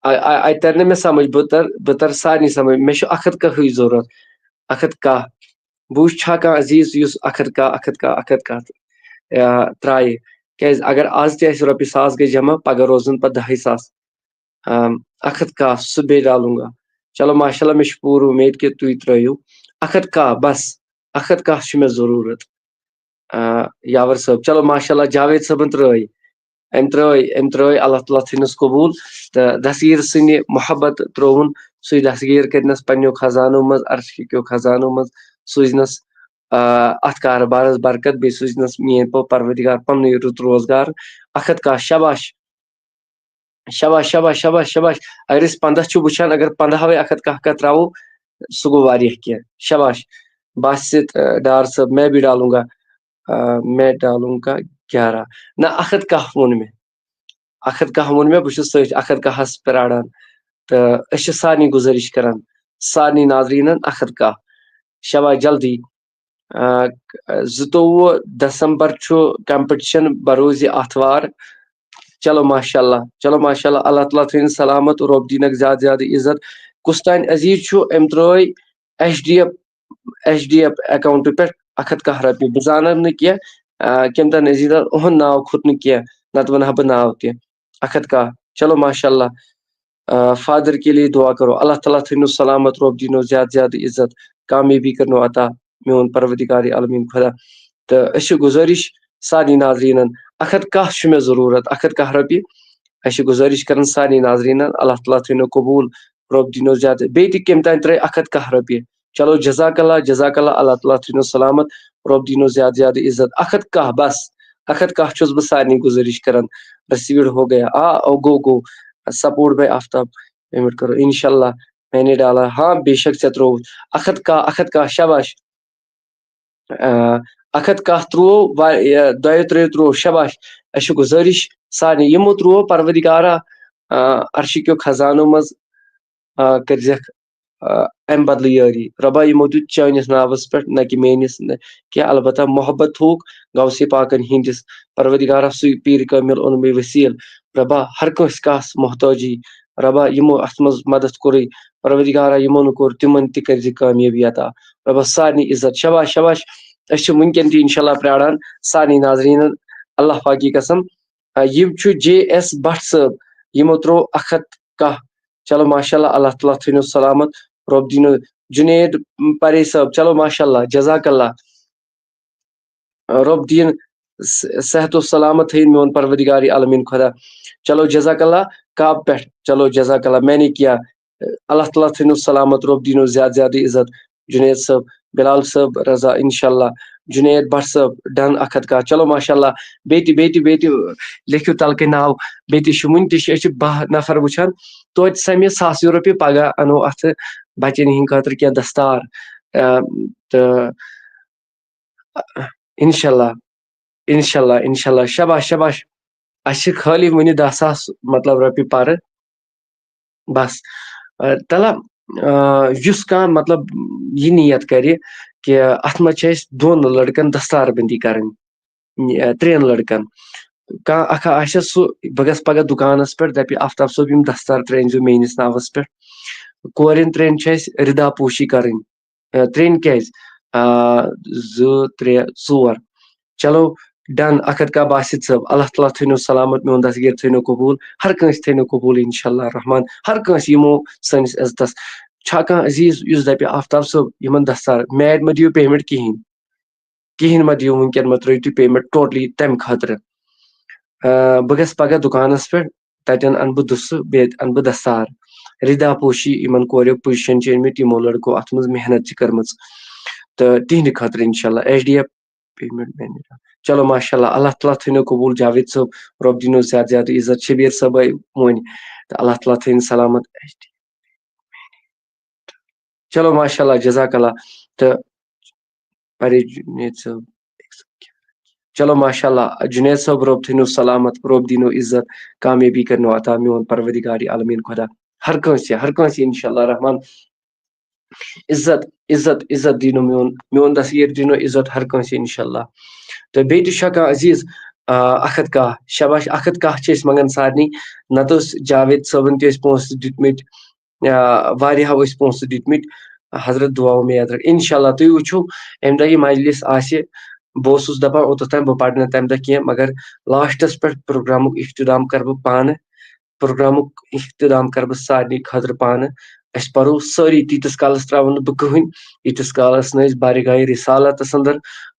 آ، آ، اَتہِ تَرِ نہٕ مےٚ سَمٕجھ، بہٕ تَر-، بہٕ تَرٕ سارنٕے سَمٕجھ۔ مےٚ چھُ اَکھ ہَتھ کاہٕے ضوٚرَتھ، اَکھ ہَتھ کاہ۔ بہٕ وٕچھِ چھا کانٛہہ عزیٖز یُس اَکھ ہَتھ کاہ، اَکھ ہَتھ کاہ، اَکھ ہَتھ کاہ، آ، ترٛایہِ۔ کیٛازِ اگر آز تہِ اَسہِ رۄپیہِ ساس گٔے جمع، پَگاہ روزَن پَتہٕ دَہٕے ساس۔ آم، اَکھ ہَتھ کاہ، سُہ بیٚیہِ ڈالوں گا۔ چلو ماشاءاللہ، مےٚ چھِ پوٗرٕ اُمید کہِ تُہۍ ترٛٲیِو۔ اَکھ ہَتھ کاہ، بَس، اَکھ ہَتھ کاہ چھُ مےٚ ضروٗرت۔ آ، یاور صٲب، چلو ماشاء اللہ، جاوید صٲبن ترٲے، أمۍ ترٲے، أمۍ ترٲے، اللہ تعالیٰ تھٲینس قبوٗل۔ تہٕ دستگیٖر سٕنٛدِ محبت ترٛووُن، سُے دستگیٖر کٔرنس پننیو خزانو منٛز، عرشہِ کیو خزانو منٛز سوٗزنس، آ، اتھ کارٕبارس برکت، بیٚیہِ سوٗزنس میٲنۍ پٲٹھۍ پروردگار پننُے رُت روزگار۔ اکھ ہتھ کاہ، شاباش، شاباش، شاباش، شاباش، شاباش۔ اگر أسۍ پنٛداہ چھِ وٕچھان، اگر پنٛداہوے اکھ ہتھ کاہ کاہ ترٛاوو، سُہ گوٚو واریاہ کینٛہہ۔ شاباش۔ باسط، آ، ڈار صٲب، میں بھی ڈالوں گا، آ، میں ڈالوں گا گیارہ۔ نہ، اکھ ہتھ کاہ ووٚن مےٚ۔ اکھ ہتھ کاہ ووٚن مےٚ، بہٕ چھُس تٔتھۍ اکھ ہتھ کاہس پرٛاران۔ تہٕ أسۍ چھِ سارنٕے گُزٲرِش کران، سارنٕے ناظریٖنن اکھ ہتھ کاہ۔ شاباش، جلدی۔ آ، زٕتووُہ دسمبر چھُ competition، بروزِ آتھوار۔ چلو ماشاء اللہ، چلو ماشاء اللہ، اللہ تعالیٰ تھٲیِن سلامت، رۄب دِنکھ زیادٕ زیادٕ عزت۔ کُس تام عزیز چھُ، أمۍ ترٲے H D F, H D F account پٮ۪ٹھ اکھ ہتھ کاہ رۄپیہِ۔ بہٕ زانن نہٕ کینٛہہ، آ، کٔمۍ تام عزیزن اُہُنٛد ناو کھوٚت نہٕ کینٛہہ، نتہٕ ونہٕ ہا بہٕ ناو تہِ۔ اکھ ہتھ کاہ، چلو ماشاء اللہ۔ آ، فادر کے لیے دعا کرو، اللہ تعالیٰ تھٲینو سلامت، رۄب دِنو زیادٕ زیادٕ عزت، کامیٲبی کرنو عطا میون پروردگار عالمین خدا۔ تہٕ أسۍ چھِ گُزٲرِش سارنٕے ناظریٖنن، اکھ ہتھ کاہ چھُ مےٚ ضروٗرت، اکھ ہتھ کاہ رۄپیہِ۔ أسۍ چھِ گُزٲرِش کران سارنٕے ناظریٖنن، اللہ تعالیٰ تھٲینو قبوٗل، رۄب دِنو زیادٕ۔ بیٚیہِ تہِ کٔمۍ تام ترٲے اکھ ہتھ کاہ رۄپیہِ۔ چلو، جزاک اللہ، جزاک اللہ، اللہ تعالیٰ تھٲینو سلامت، رۄب دِنو زیادٕ زیادٕ عزت۔ اکھ ہتھ کاہ، بس، اکھ ہتھ کاہ چھُس بہٕ سارنٕے گُزٲرِش کران۔ رسیٖوڈ ہو گیا۔ آ، او، گوٚو، گوٚو۔ سپورٹ باے آفتاب۔ پیمنٹ کرو، انشاءاللہ، میں نے ڈالا۔ ہاں، بے شک، ژےٚ ترٛووُتھ۔ اکھ ہتھ کاہ، اکھ ہتھ کاہ، شاباش۔ آ، اکھ ہتھ کاہ ترٛوو، وا-، یہِ، دۄیو ترٛیٚیو ترٛوو، شاباش۔ اَسہِ چھِ گُزٲرِش سارنٕے، یِمو ترٛوو، پروردگارا، آ، عرشہِ کیو خزانو منٛز، آ، کٔرزٮ۪کھ، آ، اَمہِ بدلہٕ یٲری۔ رۄبا، یِمو دیُت چٲنِس ناوَس پٮ۪ٹھ، نہ کہِ میٲنِس، نہ کینٛہہ، البتہ محبت تھووُکھ غوثِ پاکن ہِنٛدِس۔ پروردگارا، سُے پیٖر کٲمِل اوٚن مےٚ وسیٖل۔ رۄبا، ہر کٲنٛسہِ کَس محتٲجی، رۄبا، یِمو اَتھ منٛز مدد کوٚرُے، پروردگارا، یِمو نہٕ کوٚر، تِمن تہِ کٔرزِ کامیٲبی عطا۔ رۄبا، سارنٕے عزت۔ شاباش، شاباش۔ أسۍ چھِ وٕنکیٚن تہِ انشاءاللہ پرٛاران سارنٕے ناظریٖنن، اللہ پاکی قسم۔ آ، یِم چھُ جے ایس بٹ صٲب، یِمو ترٛوو اکھ ہتھ کاہ۔ چلو ماشاءاللہ، اللہ تعالیٰ تھٲینو سلامت، رۄب دِنو۔ جُنید پرے صٲب، چلو ماشاءاللہ، جزاک اللہ۔ رۄب دِیِن س-، صحت و سلامت تھٲیِن میون پروردگار عالمین خدا۔ چلو جزاک اللہ، کاپ پٮ۪ٹھ، چلو جزاک اللہ، میں نے کیا۔ اللہ تعالیٰ تھٲینو سلامت، رۄب دِنو زیادٕ زیادٕ عزت۔ جُنید صٲب، بلال صٲب، رضا، انشاءاللہ۔ جُنید بٹ صٲب، ڈن اکھ ہتھ کاہ۔ چلو ماشاءاللہ، بیٚیہِ تہِ، بیٚیہِ تہِ، بیٚیہِ تہِ لیکھِو تلہٕ کَنۍ ناو، بیٚیہِ تہِ چھُ، وُنہِ تہِ چھِ، أسۍ چھِ باہ نفر وٕچھان، توتہِ سَمہِ ساسیو رۄپیہِ، پگاہ اَنو اَتھ بچن ہِنٛدِ خٲطرٕ کینٛہہ دستار۔ آ، تہٕ انشاءاللہ، انشاءاللہ، انشاءاللہ، شاباش، شاباش۔ اَسہِ چھِ خٲلی وُنہِ دَہ ساس، مطلب، رۄپیہِ پَرٕ۔ بس۔ آ، تَلہ، آ، یُس کانٛہہ، مطلب، یہِ نیت کرِ کہِ اَتھ منٛز چھِ اَسہِ دۄن لڑکن دستار بندی کرٕنۍ، آ، ترٛٮ۪ن لڑکن۔ کانٛہہ اکھا آسہِ سُہ، بہٕ گژھٕ پگاہ دُکانس پٮ۪ٹھ، دَپہِ، "آفتاب صٲب، یِم دستار ترٛٲے أنۍزیو میٲنِس ناوس پٮ۪ٹھ۔" کورٮ۪ن ترٛٮ۪ن چھِ اَسہِ رِدا پوشی کرٕنۍ۔ آ، ترٛٮ۪ن کیٛازِ؟ آ، زٕ، ترٛےٚ، ژور۔ چلو، ڈن، اکھ ہتھ کاہ باسط صٲب، اللہ تعالیٰ تھٲینو سلامت، میون دستگیر تھٲینو قبوٗل، ہر کٲنٛسہِ تھٲینو قبوٗل انشاءاللہ الرحمن، ہر کٲنٛسہِ یِمو سٲنِس عزتس۔ چھا کانٛہہ عزیز یُس دپہِ، "آفتاب صٲب، یِمن دستار، مےٚ اَتہِ مہ دِیِو پیمنٹ کِہیٖنۍ، کِہیٖنۍ مہ دِیِو وٕنکیٚن، مہ ترٲیِو تُہۍ پیمنٹ ٹوٹلی تمہِ خٲطرٕ۔" آ، بہٕ گژھٕ پگاہ دُکانس پٮ۪ٹھ، تتٮ۪ن انہٕ بہٕ دُسہٕ، بیٚیہِ انہٕ بہٕ دستار۔ رِدا پوشی، یِمن کوریو پُزیشن چھِ أنمٕتۍ، یِمو لڑکو اتھ منٛز محنت چھِ کٔرمٕژ۔ تہٕ تِہنٛدِ خٲطرٕ انشاءاللہ H D F payment manager. چلو ماشاءاللہ، اللہ تعالیٰ تھٲینو قبوٗل جاوید صٲب، رۄب دِنو زیادٕ زیادٕ عزت۔ شبیر صٲبے وۄنۍ، تہٕ اللہ تعالیٰ تھٲیِن سلامت۔ چلو ماشاءاللہ، جزاک اللہ۔ تہٕ پرے جُنید صٲب۔ چلو ماشاءاللہ، جُنید صٲب، رۄب تھٲینو سلامت، رۄب دِنو عزت، کامیٲبی کرنو عطا میون پروردگار عالمین خدا۔ ہر کٲنٛسہِ، ہر کٲنٛسہِ انشاءاللہ الرحمن عزت، عزت، عزت دِنو میون، میون دستگیر دِنو عزت ہر کٲنٛسہِ انشاءاللہ۔ تہٕ بیٚیہِ تہِ چھُ ہٮ۪کان عزیز، آ، اکھ ہتھ کاہ، شاباش، اکھ ہتھ کاہ چھِ أسۍ منٛگان سارنٕے۔ نتہٕ اوس جاوید صٲبن تہِ أسۍ پونٛسہٕ دِتمٕتۍ، آ، واریاہو ٲسۍ پونٛسہٕ دِتمٕتۍ۔ حضرت دُعا و میاد رٹ۔ انشاءاللہ تُہۍ وٕچھِو، اَمہِ دۄہ یہِ مجلس آسہِ، بہٕ اوسُس دپان اوٚتَتھ تام بہٕ پرٕ نہٕ تَمہِ دۄہ کینٛہہ، مگر لاسٹس پٮ۪ٹھ پروگرامُک اختتام کرٕ بہٕ پانہٕ، پروگرامُک اختتام کرٕ بہٕ سارنٕے خٲطرٕ پانہٕ۔ أسۍ پرو سٲری، تیٖتِس کالس ترٛاوو نہٕ بہٕ کٕہٕنۍ، ییٖتِس کالس نہٕ أسۍ بارگاہہِ رسالتس اندر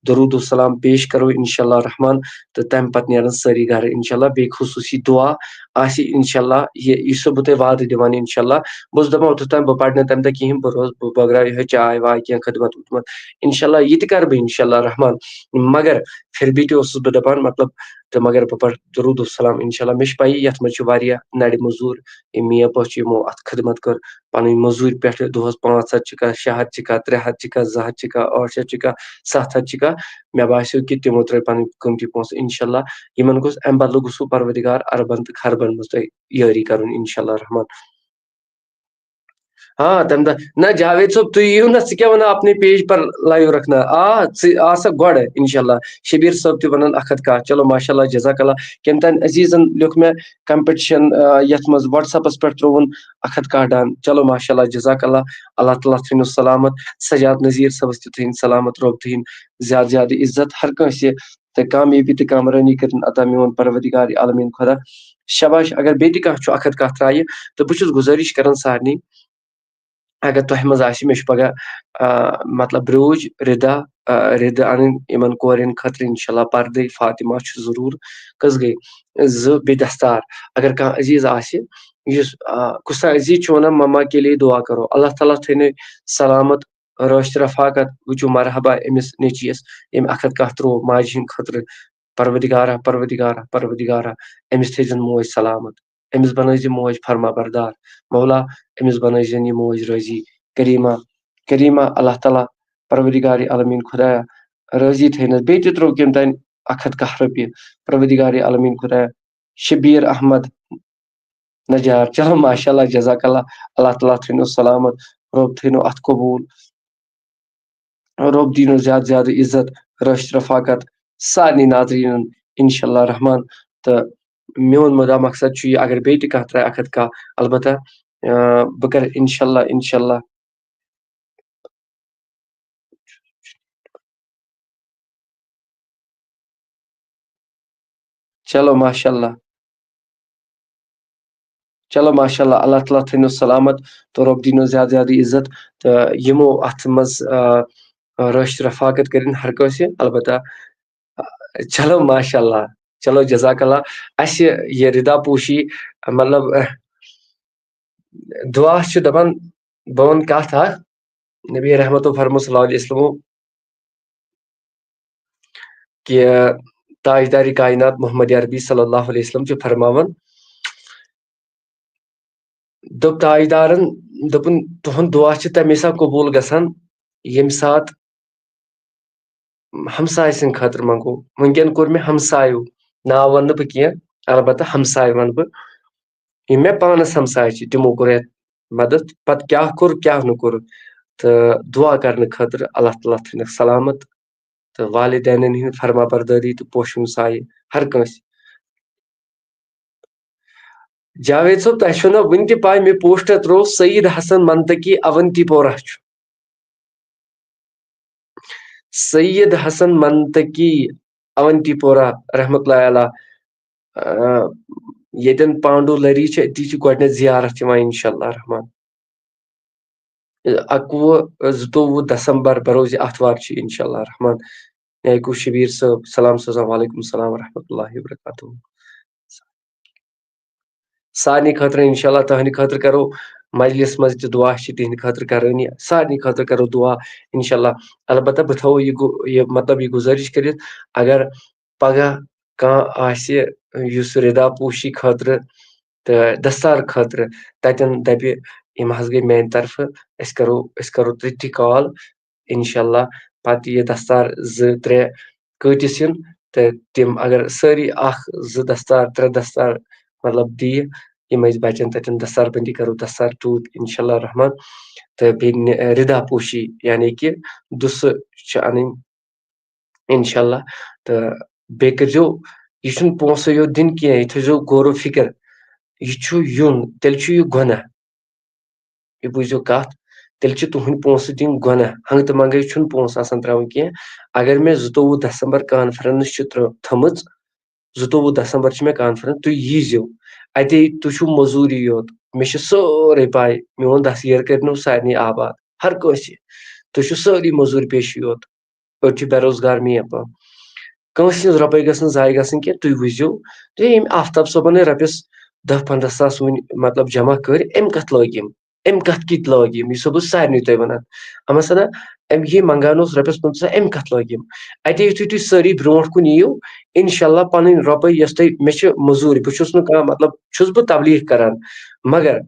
درود و سلام پیش کرو انشاءاللہ رحمان، تہٕ تَمہِ پتہٕ نیرن سٲری گرٕ انشاءاللہ۔ بیٚیہِ خصوٗصی دعا آسہِ انشاءاللہ، یہِ، یہِ چھُسو بہٕ تۄہہِ وعدٕ دِوان انشاءاللہ۔ بہٕ اوسُس دَپان اوٚتَتھ تام بہٕ پَرٕ نہٕ تَمہِ دۄہ کِہیٖنۍ، بہٕ روزٕ، بہٕ بٲگراوٕ یِہوٚے چاے واے، کینٛہہ خدمت وُدمت۔ انشاءاللہ یہِ تہِ کَرٕ بہٕ انشاءاللہ رحمان، مگر پھر بھی تہِ اوسُس بہٕ دَپان، مطلب، تہٕ مگر بہٕ پَرٕ درود و سلام انشاءاللہ۔ مےٚ چھِ پَیی یَتھ منٛز چھِ واریاہ نَرِ مٔزوٗر، یِم مِیَن بٲژ چھِ، یِمو اَتھ خدمت کٔر، پَنٕنۍ مٔزوٗرۍ پٮ۪ٹھٕ دۄہَس پانٛژھ ہَتھ چھِ کانٛہہ، شےٚ ہَتھ چھِ کانٛہہ، ترٛےٚ ہَتھ چھِ کانٛہہ، زٕ ہَتھ چھِ کانٛہہ، ٲٹھ شیٚتھ چھِ کانٛہہ، سَتھ ہَتھ چھِ کانٛہہ۔ مےٚ باسیو کہِ تِمو ترٛٲے پَنٕنۍ قۭمتی پونٛسہٕ۔ انشاءاللہ یِمن گوٚژھ اَمہِ بدلہٕ گوٚژھ سُہ پروردگار اربن تہٕ خربن منٛز تۄہہِ یٲری کرُن، انشاءاللہ رحمان۔ آ، تَمہِ دۄہ، نہ، جاوید صٲب، تُہۍ یِیِو نہ، ژٕ کیٛاہ وَنان اپنے پیج پر لایو رکھنا؟ آ، ژٕ آسکھ گۄڈٕ، انشاءاللہ۔ شبیر صٲب تہِ وَنان اَکھ ہَتھ کاہ۔ چلو، ماشاءاللہ، جزاک اللہ۔ کٔمۍ تام عزیزن لیوٚکھ مےٚ کمپٹیشن، آ، یَتھ منٛز WhatsApp-س پٮ۪ٹھ ترٛووُن اَکھ ہَتھ کاہ ڈان۔ چلو، ماشاءاللہ، جزاک اللہ۔ اللہ تعالیٰ تھٲینو سلامت۔ سجاد نذیر صٲبس تہِ تھٲیِن سلامت، رۄب تھٲیِن زیادٕ زیادٕ عزت ہر کٲنٛسہِ تہٕ کامیٲبی تہٕ کامرٲنی کٔرِن عطا میون پروردگار عالمین خدا۔ شاباش، اگر بیٚیہِ تہِ کانٛہہ چھُ اَکھ ہَتھ کاہ ترٛایہِ، تہٕ بہٕ چھُس گُزٲرِش کران سارنٕے، اگر تۄہہِ منٛز آسہِ، مےٚ چھُ پگاہ، آ، مطلب، بروج رِدا، آ، رِدٕ اَنٕنۍ یِمن کورٮ۪ن خٲطرٕ، انشاءاللہ، پردٕے فاطمہ چھُ ضروٗر، کٔژ گٔے؟ زٕ، بیٚیہِ دستار۔ اگر کانٛہہ عزیز آسہِ، یُس، آ، کُس تام عزیز چھُ وَنان، مما کے لیے دعا کرو، اللہ تعالیٰ تھٲینو سلامت، رٲچھ رفاقت، وٕچھِو مرحبا أمِس نیٚچوِیَس، ییٚمۍ اَکھ ہَتھ کاہ ترٛوو ماجہِ ہِنٛدِ خٲطرٕ۔ پروردگارا، پروردگارا، پروردگارا، أمِس تھٲیزٮ۪ن موج سلامت، أمِس بنٲیزِ موج فرما بردار۔ مولا، أمِس بنٲیزٮ۪ن یہِ موج رٲضی۔ کریٖما، کریٖما، اللہ تعالیٰ، پروردگار عالمین خدایا، رٲضی تھٲینَس۔ بیٚیہِ تہِ ترٛوو کٔمۍ تام اَکھ ہَتھ کاہ رۄپیہِ، پروردگار عالمین خدایا۔ شبیر احمد نجار۔ چلو، ماشاءاللہ، جزاک اللہ۔ اللہ تعالیٰ تھٲینو سلامت، رۄب تھٲینو اَتھ قبوٗل، رۄب دیٖنو زیادٕ زیادٕ عزت، رٲچھ رفاقت سارنٕے ناظریٖنَن، انشاءاللہ رحمان۔ تہٕ میون مُدا مقصد چھُ یہِ، اگر بیٚیہِ تہِ کانٛہہ ترٛایہِ اَکھ ہَتھ کاہ، البتہ، آ، بہٕ کَرٕ انشاءاللہ، انشاءاللہ۔ چلو، ماشاءاللہ۔ چلو، ماشاءاللہ، اللہ تعالیٰ تھٲینو سلامت تہٕ رۄب دیٖنو زیادٕ زیادٕ عزت تہٕ یِمو اَتھ منٛز، آ، رٲچھ رفاقت کٔرِن ہر کٲنٛسہِ، البتہ، آ، چلو، ماشاءاللہ، چلو، جزاک اللہ۔ اَسہِ یہِ رِدا پوشی، مطلب، آ، دُعا چھُ دَپان، بہٕ وَنہٕ کَتھ اَکھ، نبی رحمتو فرمو صلی اللہ علیہ وسلمو، کہِ تاجدارِ کائنات محمد عربی صلی اللہ علیہ وسلم چھُ فرماوان، دوٚپ تاجدارن، دوٚپُن، تُہُنٛد دُعا چھُ تَمے ساتہٕ قبوٗل گژھان، ییٚمہِ ساتہٕ ہمسایہِ سٕنٛدِ خٲطرٕ منٛگو۔ وٕنکیٚن کوٚر مےٚ ہمسایو، ناو وَنہٕ نہٕ بہٕ کینٛہہ، البتہ ہمسایہِ وَنہٕ بہٕ، یِم مےٚ پانَس ہمسایہِ چھِ، تِمو کوٚر یَتھ مدد۔ پَتہٕ کیٛاہ کوٚر، کیٛاہ نہٕ کوٚر، تہٕ دُعا کرنہٕ خٲطرٕ اللہ تعالیٰ تھٲینَکھ سلامت تہٕ والدینن ہٕنٛدۍ فرما بردٲری تہٕ پوشُن سایہِ ہر کٲنٛسہِ۔ جاوید صٲب، تۄہہِ چھو نہ وُنہِ تہِ پاے، مےٚ پوسٹر ترٛوو، سعید حسن منطقی اونتی پورہ چھُ۔ سید حسن منطقی اونتی پورہ رحمت اللہ علیہ، آ، ییٚتٮ۪ن پانڈو لری چھِ، أتی چھِ گۄڈٕنٮ۪تھ زیارت یِوان، انشاءاللہ رحمان۔ اَکوُہ، زٕتووُہ دسمبر، بروز آتھوار چھِ، انشاءاللہ رحمان۔ نیکو شبیر صٲب، سلام سوزان، وعلیکم السلام ورحمۃ اللہ وبرکاتہ۔ سارنٕے خٲطرٕ، انشاءاللہ، تُہنٛدِ خٲطرٕ کرو مجلس منٛز تہِ دُعا، چھِ تِہنٛدِ خٲطرٕ کرٲنی، سارنٕے خٲطرٕ کرو دُعا، انشاءاللہ۔ البتہ بہٕ تھاوو یہِ گُ-، یہِ، مطلب، یہِ گُزٲرِش کٔرِتھ، اگر پگاہ کانٛہہ آسہِ، یُس رِدا پوشی خٲطرٕ تہٕ دستار خٲطرٕ، تتٮ۪ن دپہِ، یِم حظ گٔے میانہِ طرفہٕ، أسۍ کرو، أسۍ کرو تٔتھی کال، انشاءاللہ۔ پتہٕ یہِ دستار زٕ ترٛےٚ کۭتِس یِن، تہٕ تِم اگر سٲری اکھ زٕ دستار، ترٛےٚ دستار، مطلب، دِیہِ، یِم أسۍ بچن تتٮ۪ن دستار بندی کرو، دستار ٹوٗپۍ، انشاءاللہ رحمان۔ تہٕ بیٚیہِ نہِ-، رِدا پوشی، یعنی کہِ دُسہٕ چھِ انٕنۍ، انشاءاللہ۔ تہٕ بیٚیہِ کٔرۍزیو، یہِ چھُنہٕ پونٛسہٕ یوت دِنۍ کینٛہہ، یہِ تھٲیزیو غور و فکر، یہِ چھُ یُن، تیٚلہِ چھُ یہِ گۄناہ۔ یہِ بوٗزِو کتھ، تیٚلہِ چھِ تُہنٛدۍ پونٛسہٕ دِنۍ گۄناہ۔ ہنٛگہٕ تہٕ منٛگَے چھُنہٕ پونٛسہٕ آسان ترٛاوُن کینٛہہ۔ اگر مےٚ زٕتووُہ دسمبر conference چھِ ترٛٲ-، تھٲمٕژ، زٕتووُہ دسمبر چھِ مےٚ conference، تُہۍ ییٖزیو۔ اتے تُہۍ چھِو مٔزوٗری یوت، مےٚ چھِ سٲرٕے پاے، میون دستگیر کٔرِنو سارنٕے آباد، ہر کٲنٛسہِ۔ تُہۍ چھِو سٲری مٔزوٗرۍ پیشی یوت۔ أڑۍ چھِ بے روزگار میٖر پٲٹھۍ۔ کٲنٛسہِ ہٕنٛز رۄپَے گٔژھ نہٕ ضایع گژھٕنۍ کینٛہہ، تُہۍ وٕچھزیو، تُہۍ ییٚمۍ آفتاب صٲبَن رۄپیَس دَہ پنٛداہ ساس وٕنۍ مطلب جمع کٔرۍ، أمۍ کَتھ لٲگۍ یِم؟ أمۍ کَتھ کِتۍ لٲگۍ یِم؟ یہِ چھُسو بہٕ سارنٕے تۄہہِ وَنان۔ اَما سَنا، أمۍ یہِ منٛگان اوس رۄپیَس پٕنٛژٕہ، أمۍ کَتھ لٲگۍ یِم؟ اَتے یُتھُے تُہۍ سٲری برونٛٹھ کُن یِیِو، اِنشاء اللہ پَنٕنۍ رۄپَے یۄس تۄہہِ، مےٚ چھِ مٔزوٗرۍ، بہٕ چھُس نہٕ کانٛہہ مطلب، چھُس بہٕ تبلیٖغ کَران، مگر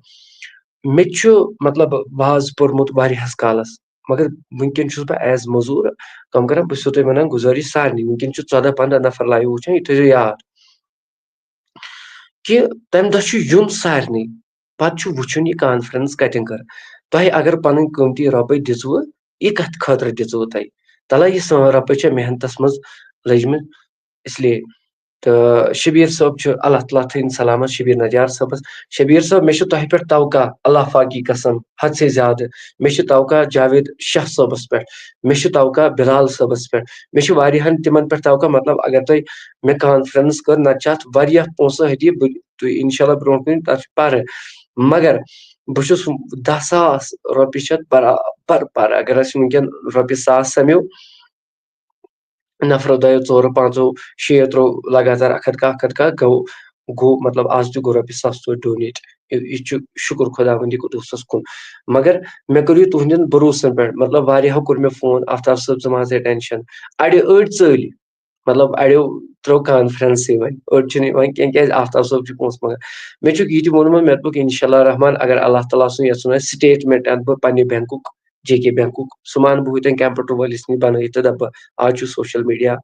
مےٚ تہِ چھُ مطلب واز پوٚرمُت واریاہَس کالَس، مگر وٕنکٮ۪ن چھُس بہٕ as مٔزوٗر کٲم کَران۔ بہٕ چھُسو تۄہہِ وَنان گُزٲرِش سارنٕے، وٕنکٮ۪ن چھُ ژۄداہ پنٛداہ نفر live وٕچھان، یہِ تھٲیزیو یاد کہِ تَمہِ دۄہ چھُ یُن سارنٕے، پَتہٕ چھُ وٕچھُن یہِ conference کَتٮ۪ن کٔر۔ تۄہہِ اگر پَنٕنۍ قۭمتی رۄپَے دِژوٕ، یہِ کَتھ خٲطرٕ دِژوٕ تۄہہِ؟ تَلہ یہِ سٲنۍ رۄپَے چھےٚ محنتَس منٛز لٔجمٕژ، اس لیے۔ تہٕ شبیٖر صٲب چھُ، اللہ تعالیٰ تھٲیِن سلامت شبیٖر نجار صٲبَس۔ شبیٖر صٲب، مےٚ چھُ تۄہہِ پٮ۪ٹھ توقع، اللہ پاکی قسم، حد سے زیادٕ۔ مےٚ چھُ توقع جاوید شاہ صٲبَس پٮ۪ٹھ، مےٚ چھُ توقع بلال صٲبَس پٮ۪ٹھ، مےٚ چھُ واریاہَن تِمَن پٮ۪ٹھ توقع۔ مطلب اگر تۄہہِ مےٚ conference کٔر، نَتہٕ چھِ اَتھ واریاہ پونٛسہٕ ہدیہِ، بہٕ، تُہۍ اِنشاء اللہ برونٛٹھ کُن تَتھ چھُ پَرٕ، مگر بہٕ چھُس دَہ ساس رۄپیہِ چھِ اَتھ برابر پَرٕ۔ اگر اَسہِ وٕنکٮ۪ن رۄپیہِ ساس سَمیو، نفرو دۄیو ژورو پانٛژو شیٚیو ترٛوو لگاتار اکھ ہتھ کاہ، اکھ ہتھ کاہ گوٚو، گوٚو مطلب آز تہِ گوٚو رۄپیہِ ساس ژور donate۔ یہِ، یہِ چھُ شُکُر خۄداوندی قدوٗسس کُن۔ مگر مےٚ کٔر یہِ تُہنٛدٮ۪ن بروسن پٮ۪ٹھ، مطلب واریاہو کوٚر مےٚ فون، آفتاب صٲب ژٕ ما ژٕ tension۔ اڑِ أڑۍ ژٲلۍ، مطلب اڑیو ترٛٲو conference وۄنۍ، أڑۍ چھِنہٕ یِوان کینٛہہ، کیازِ آفتاب صٲب چھُ پونٛسہٕ منٛگان۔ مےٚ چھُکھ یہِ تہِ ووٚنمُت، مےٚ دوٚپُکھ انشاء اللہ الرحمن اگر اللہ تعالیٰ سُنٛد یژھُن آسہِ، statement انہٕ بہٕ پننہِ بینکُک، جے کے بینکُک، سُہ ما انہٕ بہٕ ہوتٮ۪ن computer وٲلِس نِش بنٲیِتھ تہٕ دپہٕ بہٕ، آز چھُ social media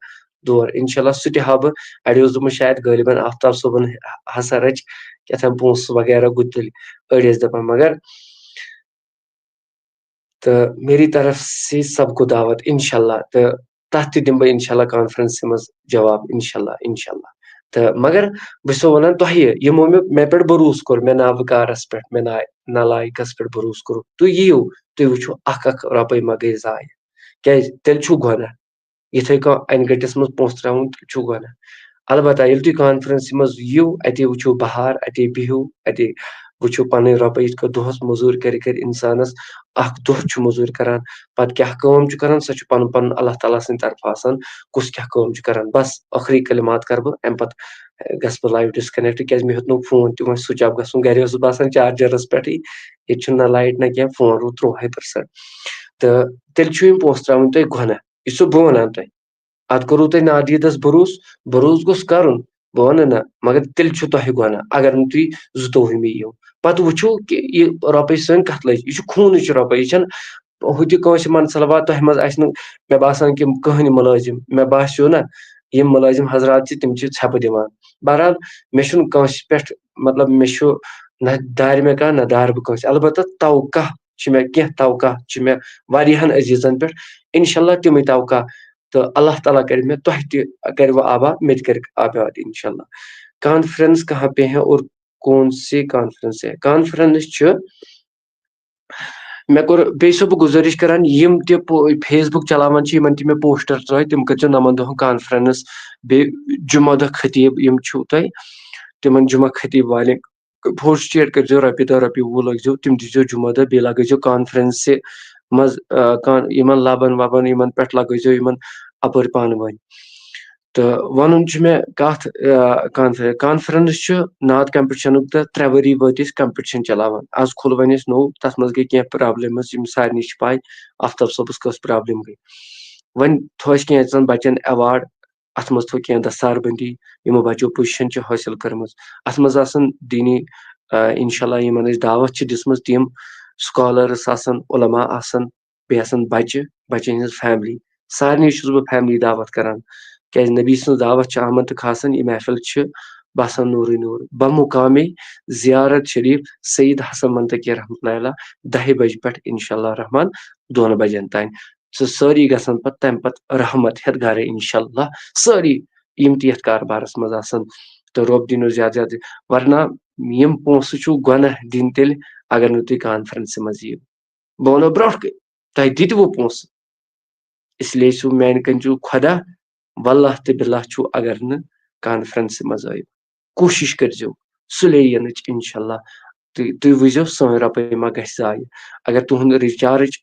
دور۔ انشاء اللہ سُہ تہِ ہاوٕ بہٕ۔ اڑیو اوس دوٚپمُت شاید غٲلباً آفتاب صٲبن ہسا رٔچھ کیٛاہ تام پونٛسہٕ وغیرہ گُتٕلۍ، أڑۍ ٲسۍ دپان۔ مگر تہٕ میری طرف سے سب کو دعوت انشاء اللہ۔ تہٕ تتھ تہِ دِمہٕ بہٕ انشاء اللہ conference منٛز جواب، انشاء اللہ، انشاء اللہ۔ تہٕ مگر بہٕ چھُسو ونان تۄہہِ، یِمو مےٚ، مےٚ پٮ۪ٹھ بروسہٕ کوٚر، مےٚ نابکارس پٮ۪ٹھ، مےٚ نا-، نالایکس پٮ۪ٹھ بروسہٕ کوٚرُکھ، تُہۍ یِیِو، تُہۍ وٕچھِو اکھ اکھ رۄپے ما گٔے ضایع۔ کیازِ؟ تیٚلہِ چھُو گۄناہ۔ یِتھے کانٛہہ انہِ گٔٹِس منٛز پونٛسہٕ ترٛاوُن، تیٚلہِ چھُو گۄناہ۔ البتہ ییٚلہِ تُہۍ conference منٛز یِیِو، اتے وٕچھِو بہار، اتے بِہِو، اتے وٕچھِو پنٕنۍ رۄپے یِتھ کٔنۍ دۄہس مٔزوٗرۍ کٔرۍ کٔرۍ انسانس اکھ دۄہ چھُ مٔزوٗرۍ کران، پتہٕ کیٛاہ کٲم چھُ کران، سۄ چھُ پنُن پنُن اللہ تعالیٰ سٕنٛدِ طرفہٕ آسان، کُس کیٛاہ کٲم چھُ کران۔ بس ٲخری کلمات کرٕ بہٕ، امہِ پتہٕ گژھٕ بہٕ live disconnect، کیازِ مےٚ ہیوٚت نہٕ فون تہِ وۄنۍ switch off گژھُن، گرِ اوسُس بہٕ آسان chargerس پٮ۪ٹھٕے، ییٚتہِ چھُنہٕ نہ light نہ کینٛہہ، فون روٗد ترٛۆہَے percent۔ تہٕ تیٚلہِ چھُ یِم پونٛسہٕ ترٛاوٕنۍ تۄہہِ گۄناہ، یہِ چھُسو بہٕ ونان تۄہہِ۔ اتھ کوٚروٕ تۄہہِ نادیدس بروسہٕ، بروسہٕ گوٚژھ کرُن، بہٕ ونہٕ نہ، مگر تیٚلہِ چھُ تۄہہِ گۄناہ اگر نہٕ تُہۍ زٕتووُہمہِ یِیِو۔ پتہٕ وٕچھِو کہِ یہِ رۄپے سٲنۍ کتھ لٔج، یہِ چھُ خوٗنٕچ رۄپے، یہِ چھنہٕ ہُہ تہِ کٲنٛسہِ منصلبہ، تۄہہِ منٛز آسہِ نہٕ، مےٚ باسان کہِ کٕہٕنۍ مُلٲزِم، مےٚ باسیو نہ، یِم مُلٲزِم حضرات چھِ تِم چھِ ژھٮ۪پہٕ دِوان۔ بہرحال مےٚ چھُنہٕ کٲنٛسہِ پٮ۪ٹھ، مطلب مےٚ چھُ نہ دارِ مےٚ کانٛہہ نہ دارٕ بہٕ کٲنٛسہِ، البتہ توقع چھِ مےٚ، کینٛہہ توقع چھِ مےٚ واریاہن عزیزن پٮ۪ٹھ، انشاءاللہ تِمے توقع۔ تہٕ اللہ تعالیٰ کرِ مےٚ تۄہہِ تہِ، کرِ وۄنۍ آباد، مےٚ تہِ کرِ آباد انشاءاللہ۔ Conference کہاں پہ ہے اور کون سی conference ہے؟ Conference چھُ، مےٚ کوٚر، بیٚیہِ چھُسو بہٕ گُزٲرِش کران، یِم تہِ پو-، Facebook چلاوان چھِ، یِمن تہِ مےٚ poster ترٲے، تِم کٔرۍزیو نَمَن دۄہَن conference۔ بیٚیہِ جمعہ دۄہ خطیب یِم چھِو تۄہہِ، تِمن جمعہ خطیب والٮ۪ن photo state کٔرۍزیو، رۄپیہِ دَہ، رۄپیہِ وُہ لٲگۍزیو، تِم دیٖزیو جمعہ دۄہ، بیٚیہِ لگٲیزیو conference منٛز، آ، کان-، یِمن لبن وبن، یِمن پٮ۪ٹھ لگٲیزیو یِمن اپٲرۍ پانہٕ ؤنۍ۔ تہٕ وَنُن چھُ مےٚ کَتھ، آ، conference، conference چھُ نعت competitionُک تہٕ ترٛےٚ ؤری وٲتۍ أسۍ competition چلاوان۔ آز کھُل وۄنۍ اَسہِ نوٚو، تَتھ منٛز گٔے کینٛہہ problems، یِم سارنٕے چھِ پَے، آفتاب صٲبَس کۄس problem گٔے۔ وۄنۍ تھوٚو اَسہِ کینٛژَن بَچَن award، اَتھ منٛز تھوٚو کینٛہہ دستار بندی، یِمو بَچو position چھِ حٲصِل کٔرمٕژ۔ اَتھ منٛز آسَن دیٖنی، آ، اِنشاء اللہ یِمَن أسۍ دعوت چھِ دِژمٕژ، تِم scholars آسَن، علماء آسَن، بیٚیہِ آسَن بَچہٕ، بَچَن ہٕنٛز family۔ سارنٕے چھُس بہٕ family دعوت کران، کیازِ نبی سٕنٛز دعوت چھِ عامن تہٕ خاصن۔ یہِ محفل چھِ باسان نوٗرٕے نوٗر۔ بمقامِ زیارت شریف سید حسن منتقی رحمتہ اللہ علیہ، دَہہِ بجہِ پٮ۪ٹھ انشاء اللہ الرحمن دۄن بجن تام۔ سُہ سٲری گژھن پتہٕ تمہِ پتہٕ رحمت ہٮ۪تھ گرٕ انشاء اللہ۔ سٲری یِم تہِ یتھ کاربارس منٛز آسن، تہٕ رۄب دِنو زیادٕ زیادٕ، ورنہ یِم پونٛسہٕ چھُو گۄناہ دِنۍ تیٚلہِ اگر نہٕ تُہۍ conferenceہِ منٛز یِیِو۔ بہٕ وَنو برٛونٛٹھ کَنہِ، تۄہہِ دِتوٕ پونٛسہٕ، اس لیے چھُ میٛانہِ کَنہِ چھُ خۄدا، واللہ تہٕ باللہ چھُ، اگر نہٕ conferenceہِ منٛز ٲیِو، کوٗشِش کٔرۍزیو سُلے یِنٕچ، انشاءاللہ۔ تُہۍ، تُہۍ وٕچھزیو سٲنۍ رۄپَے ما گژھِ ضایع۔ اگر تُہُنٛد recharge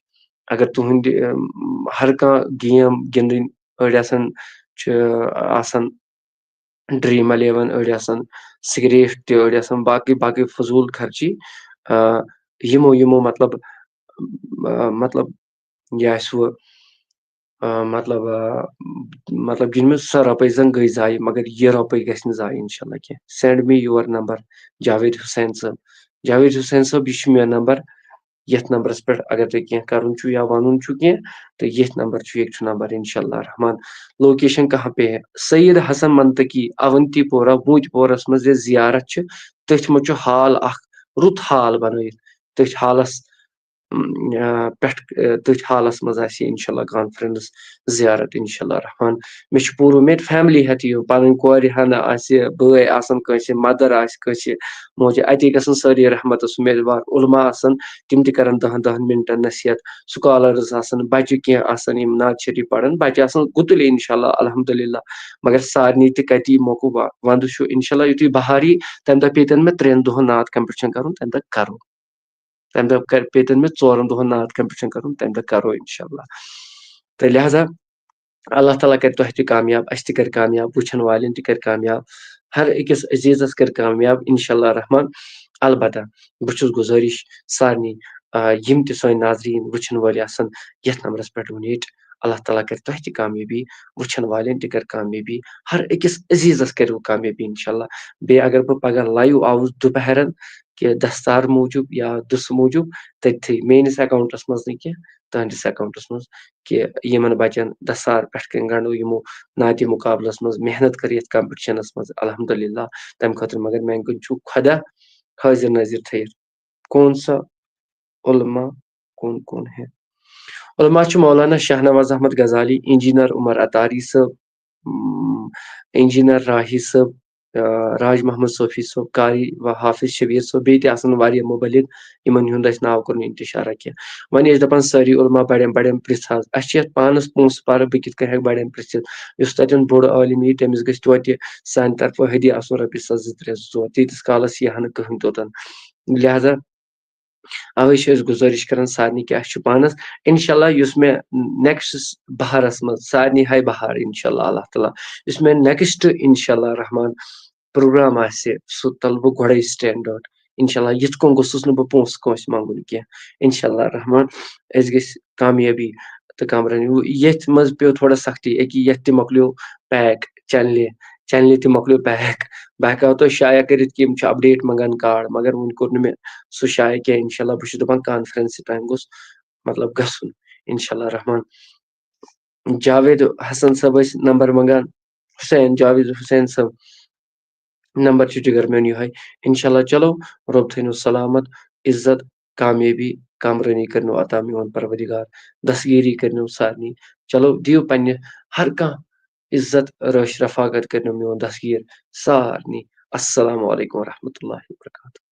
اگر تُہٕنٛدِ، اَم، ہر کانٛہہ گیم گِنٛدٕنۍ، أڑۍ آسان چھِ آسان ڈرٛیٖم الیون، أڑۍ آسان سِگریٹ تہِ، أڑۍ آسان باقٕے باقٕے فضوٗل خرچی، آ، یِمو، یِمو مطلب، آ، مطلب، یہِ آسہِ ہُہ، آ، مطلب، آ، مطلب، گِنٛدمٕژ سۄ رۄپَے زَن گٔے ضایع، مگر یہِ رۄپَے گژھِ نہٕ ضایع، اِنشاء اللہ، کینٛہہ۔ Send me your number، Javed Hussain صٲب۔ جاوید حسین صٲب، یہِ چھُ مےٚ نمبر۔ یَتھ نمبرَس پٮ۪ٹھ اگر تۄہہِ کینٛہہ کَرُن چھُ یا وَنُن چھُ کینٛہہ، تہٕ ییٚتھۍ نمبر چھُ، ییٚتہِ چھُ نمبر، اِنشاء اللہ الرحمن۔ Location کہاں پہ ہے؟ سید حسن منطقی، اونتی پورہ، وونتۍ پورس منٛز یۄس زیارت چھِ، تٔتھۍ منٛز چھُ ہال اکھ، رُت ہال بنٲیِتھ۔ تٔتھۍ ہالس، م، آ، پٮ۪ٹھ، آ، تٔتھۍ ہالس منٛز آسہِ یہِ، انشاءاللہ، conference زیارت، انشاءاللہ الرحمن۔ مےٚ چھُ پوٗرٕ اُمید، family ہٮ۪تھ یِیِو، پنٕنۍ کورِ ہنا آسہِ، بٲے آسن کٲنٛسہِ، mother آسہِ کٲنٛسہِ، موجہِ، اتے گژھن سٲری رحمتس اُمیدوار، علماء آسن، تِم تہِ کرن دہن دہن منٹن نصیحت، scholars آسن، بچہِ کینٛہہ آسن، یِم نعت شریف پرن، بچہِ آسن گُتُلۍ، انشاءاللہ، الحمدللہ۔ مگر سارنٕے تہِ کتی موقعہٕ، وا-، ونٛدٕ چھُ، انشاءاللہ، یُتھُے بہار یی، تمہِ دۄہ پیتن مےٚ ترٛٮ۪ن دۄہن نعت competition کرُن، تمہِ دۄہ کرو۔ تمہِ دۄہ کر-، پیتن مےٚ ژورن دۄہن نعت competition کرُن، تمہِ دۄہ کرو، انشاءاللہ۔ تہٕ لہذا اللہ تعالیٰ کرِ تۄہہِ تہِ کامیاب، اسہِ تہِ کرِ کامیاب، وٕچھن والٮ۪ن تہِ کرِ کامیاب، ہر أکِس عزیزس کرِ کامیاب، انشاءاللہ الرحمن۔ البتہ بہٕ چھُس گُزٲرِش سارنٕے، آ، یِم تہِ سٲنۍ ناظریٖن وٕچھن وٲلۍ آسن، یتھ نمبرس پٮ۪ٹھ donate، اللہ تعالیٰ کرِ تۄہہِ تہِ کامیٲبی، وٕچھن والٮ۪ن تہِ کرِ کامیٲبی، ہر أکِس عزیزس کرِ کامیٲبی، انشاءاللہ۔ بیٚیہِ اگر بہٕ پگاہ live آوُس دُپہرن کہِ دستار موٗجوٗب یا دُسہٕ موٗجوٗب، تٔتھی میٲنِس account منٛز نہٕ کینٛہہ، تُہنٛدِس account منٛز، کہِ یِمن بچن دستار پٮ۪ٹھ کٔنۍ گنٛڈو، یِمو نعتِ مُقابلس منٛز محنت کٔر یتھ competition منٛز، الحمدللہ، تمہِ خٲطرٕ۔ مگر میانہِ کِنۍ چھُ خۄدا حٲضِر نٲضِر تھٲیِتھ۔ کون سا علما، کون کون ہے؟ علما چھُ مولانا شاہنواز احمد غزالی، انجینئر عمر اطاری صٲب، م، انجینئر راہی صٲب، آ، راج محمد صوفی صٲب، قاری و حافظ شبیر صٲب، بیٚیہِ تہِ آسن واریاہ مُبلِغ، یِمن ہُنٛد اَسہِ ناو کوٚر نہٕ انتشارا کینٛہہ۔ وۄنۍ ٲسۍ دَپان سٲری علما بَڑٮ۪ن بَڑٮ۪ن پرٛژھ حظ، اَسہِ چھِ یَتھ پانَس پونٛسہٕ پَرٕ، بہٕ کِتھ کٔنۍ ہٮ۪کہٕ بَڑٮ۪ن پرٛژھِتھ؟ یُس تَتٮ۪ن بوٚڑ عٲلِم یی، تٔمِس گژھِ توتہِ سانہِ طرفہٕ ہدیہِ آسُن رۄپیہِ ساس زٕ ترٛےٚ زٕ ژور، تیٖتِس کالَس یی ہا نہٕ کٕہٕنۍ توٚتَن۔ لہذا اَوَے چھِ أسۍ گُزٲرِش کران سارنٕے کہِ اَسہِ چھُ پانَس، انشاءاللہ، یُس مےٚ next بہارَس منٛز، سارنٕے ہاے بہار، انشاءاللہ، اللہ تعالیٰ، یُس مےٚ next، انشاءاللہ الرحمن، program آسہِ، سُہ تُلہٕ بہٕ گۄڈَے standard۔ انشاءاللہ، یِتھ کٔنۍ گوٚژھُس نہٕ بہٕ پونٛسہٕ کٲنٛسہِ منٛگُن کینٛہہ۔ انشاءاللہ الرحمن، أسۍ گٔژھۍ کامیٲبی تہٕ کامرٲنی۔ ییٚتھۍ منٛز پیوٚو تھوڑا سختی، أکہِ یَتھ تہِ مۄکلیو pack، چینلہِ، چینلہِ تہِ مۄکلیو pack۔ بہٕ ہٮ۪کہٕ ہا تۄہہِ شایع کٔرِتھ کہِ یِم چھِ update منٛگان card، مگر وُنہِ کوٚر نہٕ مےٚ سُہ شایع کینٛہہ۔ انشاءاللہ، بہٕ چھُس دَپان conference time گوٚژھ، مطلب، گژھُن، انشاءاللہ الرحمن۔ جاوید حسن صٲب ٲسۍ نمبر منٛگان، حسین، جاوید حسین صٲب، نمبر چھُ جگر میون یِہوٚے۔ انشاءاللہ، چلو، رۄب تھٲینو سلامت، عزت، کامیٲبی، کامرٲنی کٔرنو عطا میون پروردگار، دستگیری کٔرنو سارنٕے۔ چلو، دِیِو پننہِ ہر کانٛہہ عزت، رٲچھ، رفاقت کٔرنو میون دستگیٖر سارنٕے۔ السلام علیکم ورحمۃ اللہ وبرکاتہ۔